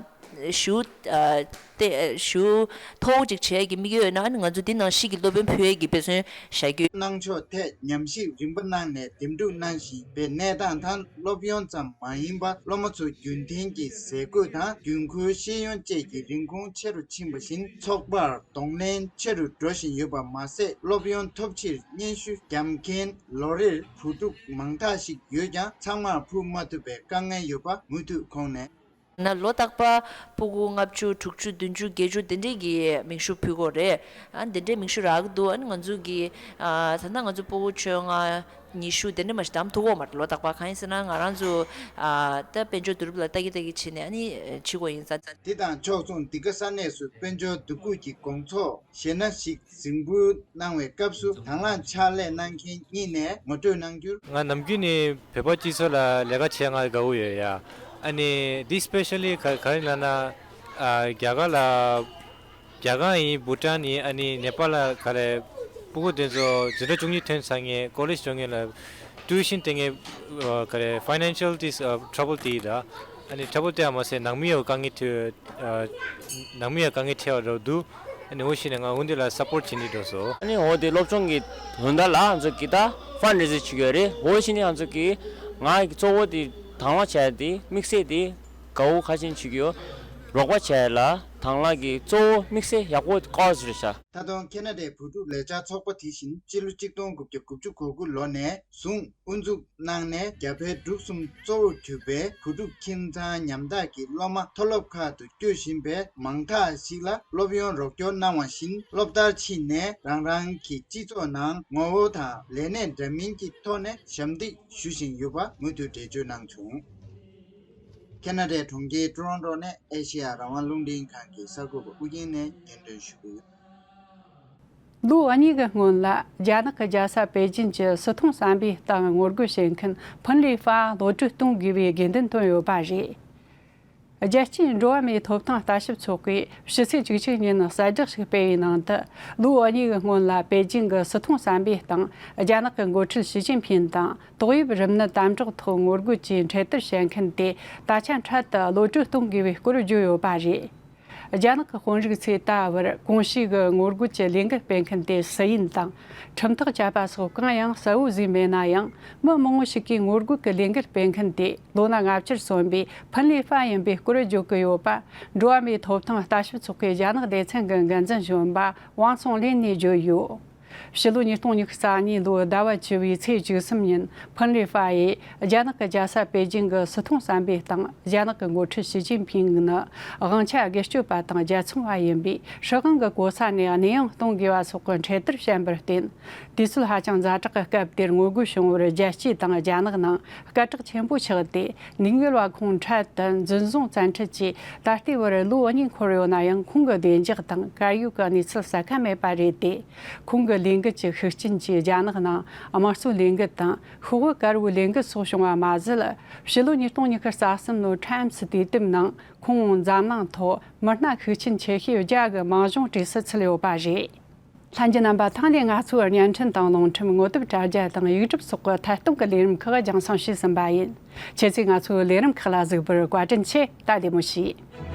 ཞུ་ཨ་དེ་ཞུ་མཐོ་བོ་ཅིག་བྱེད་ཡས་ཀྱི་དམིགས་ཡུལ་ཡོད་ན། ཨ་ནི་ང་ཚོ་འདི་ནང་བཞིན་གྱི་སློབ་དཔོན་ཕུལ་ཡས་ཀྱི་དཔེ་མཚོན་བཞག་རྒྱུ། གནང་ཕྱོགས་ཐད་ཉམས་ཞིབ་རིམ་པ་གནང་ནས་འདེམས་སྒྲུག་གནང་བཞིན་པའི་གནས་སྟངས་དང་། སློབ་ཡོན་ཙམ་མ་ཡིན་པར་སློབ་མ་ཚོ་རྒྱུན་ལྡན་གྱི་ཟས་གོས་དང་། རྒྱུན་མཁོའི་ཤེས་ཡོན་བཅས་ཀྱི་རིན་གོང་ཆེ་རུ་ཕྱིན་པ་བཞིན། ཚོགས་པར་གདོང་ལེན་ཆེ་རུ་འགྲོ་བཞིན་ཡོད་པ་མ་ཟད། སློབ་ཡོན་ཐོབ་ཕྱིར་སྙན་ཞུ་བརྒྱབ་མཁན་ལོ་རེར་བུ་ཕྲུག་མང་དག་ཞིག་ཡོད་ཀྱང་། ཚང་མར་ཕུལ་མ་ཐུབ་པའི་དཀའ་ངལ་ཡོད་པ་མུ་མཐུད་ཁོང་ནས། ན་ལོ་རྟག་པར་སྤུ་གུ་ལྔ་བཅུ། དྲུག་ཅུ། བདུན་ཅུ། བརྒྱད་ཅུ་དེ་འདྲས་ཀྱི་མིང་ཤུགས་ཕུལ་གྱི་ཡོད་རེད། ཨ་དེ་འདྲས་མིང་ཤུགས་རག་གི་འདུག་ཨ་ནི་ང་ཚོ་གི་ཨ་ད་ལྟ་ང་ཚོ་སྤུ་གུ་བཅོ་ལྔ་ཉི་ཤུ་དེ་འདྲས་མ་ཞིག་བདམས་ཐུབ་ཀྱི་ཡོད་མ་རེད། ལོ་རྟག་པར། གང་ཡིན་ཟེར་ན་ང་རང་ཚོ་ཨ་ད་དཔལ་འབྱོར་བསྡུ་རུབ་ལ་ལྟ་གི་ལྟ་གི་བྱས་ནས་ཨ་ནི་བྱེད་དགོས་ཡིན་ཙང་། དེ་དང་ཕྱོགས་མཚུངས་འདི་ག་ས་གནས་སུ་དཔལ་འབྱོར་འདུ་འགོད་ཀྱི་དགོང་ཚོགས་གཞས་སྣ་ཞིག་གཟིགས་འབུལ་གནང་བའི་སྐབས་སུ། དང་བླངས་ཕྱག་ལས་གནང་མཁན་གཉིས་ནས་ངོ་སྤྲོད་གནང་རྒྱུར། ང་ནམ་རྒྱུན་ནས་བོད་པ་སྤྱི་ཚོགས་ལ་ལས་ཀ་བྱེད་ང་དགའ་བོ་ཡོད་ཡ། ཨ་ནི་འདི་སི་པེ་ཤལ་ལི་ག་ག་རེ་ལབ་ན། ཨ་རྒྱ་གར་ལ་རྒྱ་གར་ཡིན། བྷུ་ཊན་ཡིན། ཨ་ནི་ནེ་པཱལ་ལ་ག་རེ་སྤུ་གུ་དེ་ཚོ་འཛིན་གྲྭ་བཅུ་གཉིས་ཐོན་ཚར་མཁན། ཀོ་ལེཇ་འགྲོ་མཁན་ལ་ཊི་ཡུ་ཤན་སྟེར་མཁན། ཨ་ག་རེ་ཕའི་ནན་ཤལ་ཊི་ཨ་ཊྲ་བལ་དེ་ཡིན་ད། ཨ་ནི་ཊྲ་བལ་དེ་ཡང་མ་ཟད་ནང་མི་ཡང་དཀའ་ངལ་འཕྲད། ཨ་ནང་མི་ཡང་དཀའ་ངལ་འཕྲད་པ་འདྲ་བོ་འདུག་ཨ་ནི་འོ་ཤི་ནས་ང་འོ་འདི་ལ་སབ་པོར་ཊི་བྱེད་ནི་འགྲོ་སོང་། ཨ་ནི་འོ་དེ་སློབ་སྦྱོང་གི་དོན་དག་ལ་ང་ཚོ་གི་ད་ཕན་རེ་ཟི་བྱེད་ཀྱི་ཡོད་རེད། འོ་ཤི་ནི་ང་ཚོ་གི་ང་གི་གཙོ་བོ་དེ་དང་བླངས་བྱས་དེ་དམིགས་བསལ་དེ་དགའ་བོ་ཁ་ཆེན་བྱེད་ཀྱི་ཡོད། རོགས་པ་བྱས་ལ་དང་བླངས་ཀྱི་གཙོ་བོ་དམིགས་བསལ་ཡག་པོ་ཀོ་ཟི་རེད་ཤག་ད་དུང་ཁེ་ན་ཌའི་བོད་ཕྲུག་ལས་བྱེད་ཚོགས་པ་དེ་བཞིན་སྤྱི་ལོ་གཅིག་སྟོང་དགུ་བརྒྱ་དགུ་བཅུ་གོ་དགུ་ལོ་ནས་བཟུང་དབུ་འཛུགས་གནང་ནས། རྒྱ་བལ་འབྲུག་གསུམ་གཙོ་བོར་གྱུར་པའི་བོད་ཕྲུག་ཁྱིམ་ཚང་ཉམ་ཐག་གི་སློབ་མ་མཐོ་སློབ་ཁག་ཏུ་བསྐྱོད་བཞིན་པའི་མང་དག་ཞིག་ལ་སློབ་ཡོན་རོགས་སྐྱོར་གནང་བ་བཞིན། སློབ་མཐར་ཕྱིན་ནས་རང་རང་གི་སྤྱི་ཚོགས་ནང་ངོ་བོ་དང་ལས་གནས་འདྲ་མིན་གྱི་ཐོག་ནས་ཞབས་འདེགས་ཞུ་བཞིན་ཡོད་པ་མུ་མཐུད་འགྲེལ་བརྗོད་གནང་བྱུང་། ཁེ་ན་ཌའི་གྲོང་ཁྱེར་ཊོ་རོན་ཊོ་ནས་ཨེ་ཤེ་ཡ་རང་དབང་རླུང་འཕྲིན་ཁང་གི་གསར་འགོད་པ་ཨུ་རྒྱན་ནས་སྙན་སྒྲོན་ཞུ་གི་ཡོད། ལོ་གཉིས་ཀྱི་སྔོན་ལ་རྒྱ་ནག་གི་རྒྱལ་ས་པེ་ཅིན་གྱི་སི་ཐོང་ཟམ་པའི་སྟེང་ངོ་རྒོལ་བྱེད་མཁན་ཕུན་ལེ་ཧྥ་གློད་གྲོལ་གཏོང་དགོས་པའི་དགོས་འདུན་བཏོན་ཡོད་པ་རེད། རྒྱལ་སྤྱིའི་འགྲོ་བ་མིའི་ཐོབ་ཐང་ལྟ་ཞིབ་ཚོགས་པས་ཕྱི་ཚེས་བཅུ་གཅིག་ཉིན་གསལ་བསྒྲགས་ཤིག་སྤེལ་བའི་ནང་དུ། ལོ་གཉིས་ཀྱི་སྔོན་ལ་པེ་ཅིན་གྱི་སི་ཐོང་ཟམ་པའི་སྟེང་རྒྱ་ནག་གི་འགོ་ཁྲིད་ཞི་ཅིན་ཕིན་དང་ཏོག་དབྱིབས་རིམས་ནད་དམ་དྲག་ཐོག་ངོ་རྒོལ་གྱིས་འཕྲལ་བསྟར་བྱེད་མཁན་དེ་ད་ཆ་འཕྲལ་དུ་གློད་གྲོལ་གཏོང་དགོས་པའི་སྐོར་བརྗོད་ཡོད་པ་རེད། རྒྱ་ནག་གི་དཔོན་རིགས་ཚོས་ད་བར་གོང་ཞུས་ཀྱི་ངོ་རྒོལ་གྱི་ལས་འགུལ་སྤེལ་མཁན་དེ་སུ་ཡིན་དང་། ཁྲིམས་ཐག་བཅད་པ་སོགས་གང་ཡང་གསལ་བོ་བཟོས་མེད་ན་ཡང་། མི་མང་བོ་ཞིག་གིས་ངོ་རྒོལ་གྱི་ལས་འགུལ་སྤེལ་མཁན་དེ་ལོ་ན་ལྔ་བཅུར་སོན་པའི་ཕུན་ལེ་ཧྥ་ཡིན་པའི་སྐོར་བརྗོད་ཀྱི་ཡོད་པ། འགྲོ་བ་མིའི་ཐོབ་ཐང་ལྟ་ཞིབ་ཚོགས་པའི་རྒྱ་ནག་སྡེ་ཚན་གྱི་འགན་འཛིན་གཞོན་པ་ཝང་སུང་ལིན་ནས་བརྗོད་ཡོད། ཕྱི་ལོ་ཉིས་སྟོང་ཉི་ཤུ་རྩ་གཉིས་ལོའི་ཟླ་བ་བཅུ་བའི་ཚེས་བཅུ་གསུམ་ཉིན་ཕུན་ལེ་ཧྥ་ཡིས་རྒྱ་ནག་གི་རྒྱལ་ས་པེ་ཅིང་གི་སི་ཐོང་ཟམ་པའི་སྟེང་རྒྱ་ནག་གི་འགོ་ཁྲིད་ཞི་ཅིན་ཕིང་ནི་དབང་ཆ་སྒེར་གཅོད་པ་དང་རྒྱལ་ཚོང་བ་ཡིན་པས་སྲིད་དབང་གི་གོ་ས་ནས་གནས་དབྱུང་གཏོང་དགོས་པ་སོགས་ཀྱི་འཕྲལ་བསྟར་བྱས་པར་བརྟེན། དུས་ཚོད་ཧ་ཅང་ཛ་དྲག་གི་སྐབས་དེར་ངོ་རྒོལ་བྱུང་བར་རྒྱལ་སྤྱི་དང་རྒྱ་ནག་ནང་སྐད་གྲགས་ཆེན་པོ་ཆགས་ཏེ། ནིག་ཉུལ་བ་ཁོང་འཕྲལ་དུ་འཛིན་བཟུང་བཙན་ཁྲིད་ཀྱིས་ད་ལྟའི་བར་ལོ་གཉིས་འཁོར་ཡོད་ན་ཡང་ཁོང་གི་བདེ་འཇགས་དང་དཀར་ཡོལ་གྱི་གནས་ཚུལ་གསལ་ཁ་མེད་པ་རེད་དེ། ཁོང་གི་ ལས་འགུལ་གྱི་ཤུགས་རྐྱེན་གྱིས་རྒྱ་ནག་ནང་དམངས་གཙོའི་ལས་འགུལ་དང་ཤོག་བུ་དཀར་པོའི་ལས་འགུལ་སོགས་བྱུང་བ་མ་ཟད། ཕྱི་ལོ་ཉིས་སྟོང་ཉི་ཤུ་རྩ་གསུམ་ལོའི་ཁྲམ་སི་དུས་དེབ་ནང་ཁོང་འཛམ་གླིང་ཐོག་མི་སྣ་ཤུགས་རྐྱེན་ཆེ་ཤོས་བརྒྱ་གི་མིང་གཞུང་བྲིས་སུ་ཚུད་ཡོད་པ་རེད། ལྷན་རྒྱས་རྣམ་པ། ཐེངས་འདིའི་ང་ཚོའི་བརྙན་འཕྲིན་དང་རླུང་འཕྲིན་ངོ་དེབ་དྲ་རྒྱ་དང་ཡིག་སྒྲུབ་སོགས་ཀྱི་ཐད་གཏོང་གི་ལས་རིམ་ཁག་རྒྱང་སྲིང་བྱས་ཟིན་པ་ཡིན། ཁྱེད་ཚོས་ང་ཚོའི་ལས་རིམ་ཁག་ལ་གཟིགས་པར་བཀའ་དྲིན་ཆེ། ད་བདེ་མོ་བྱོས།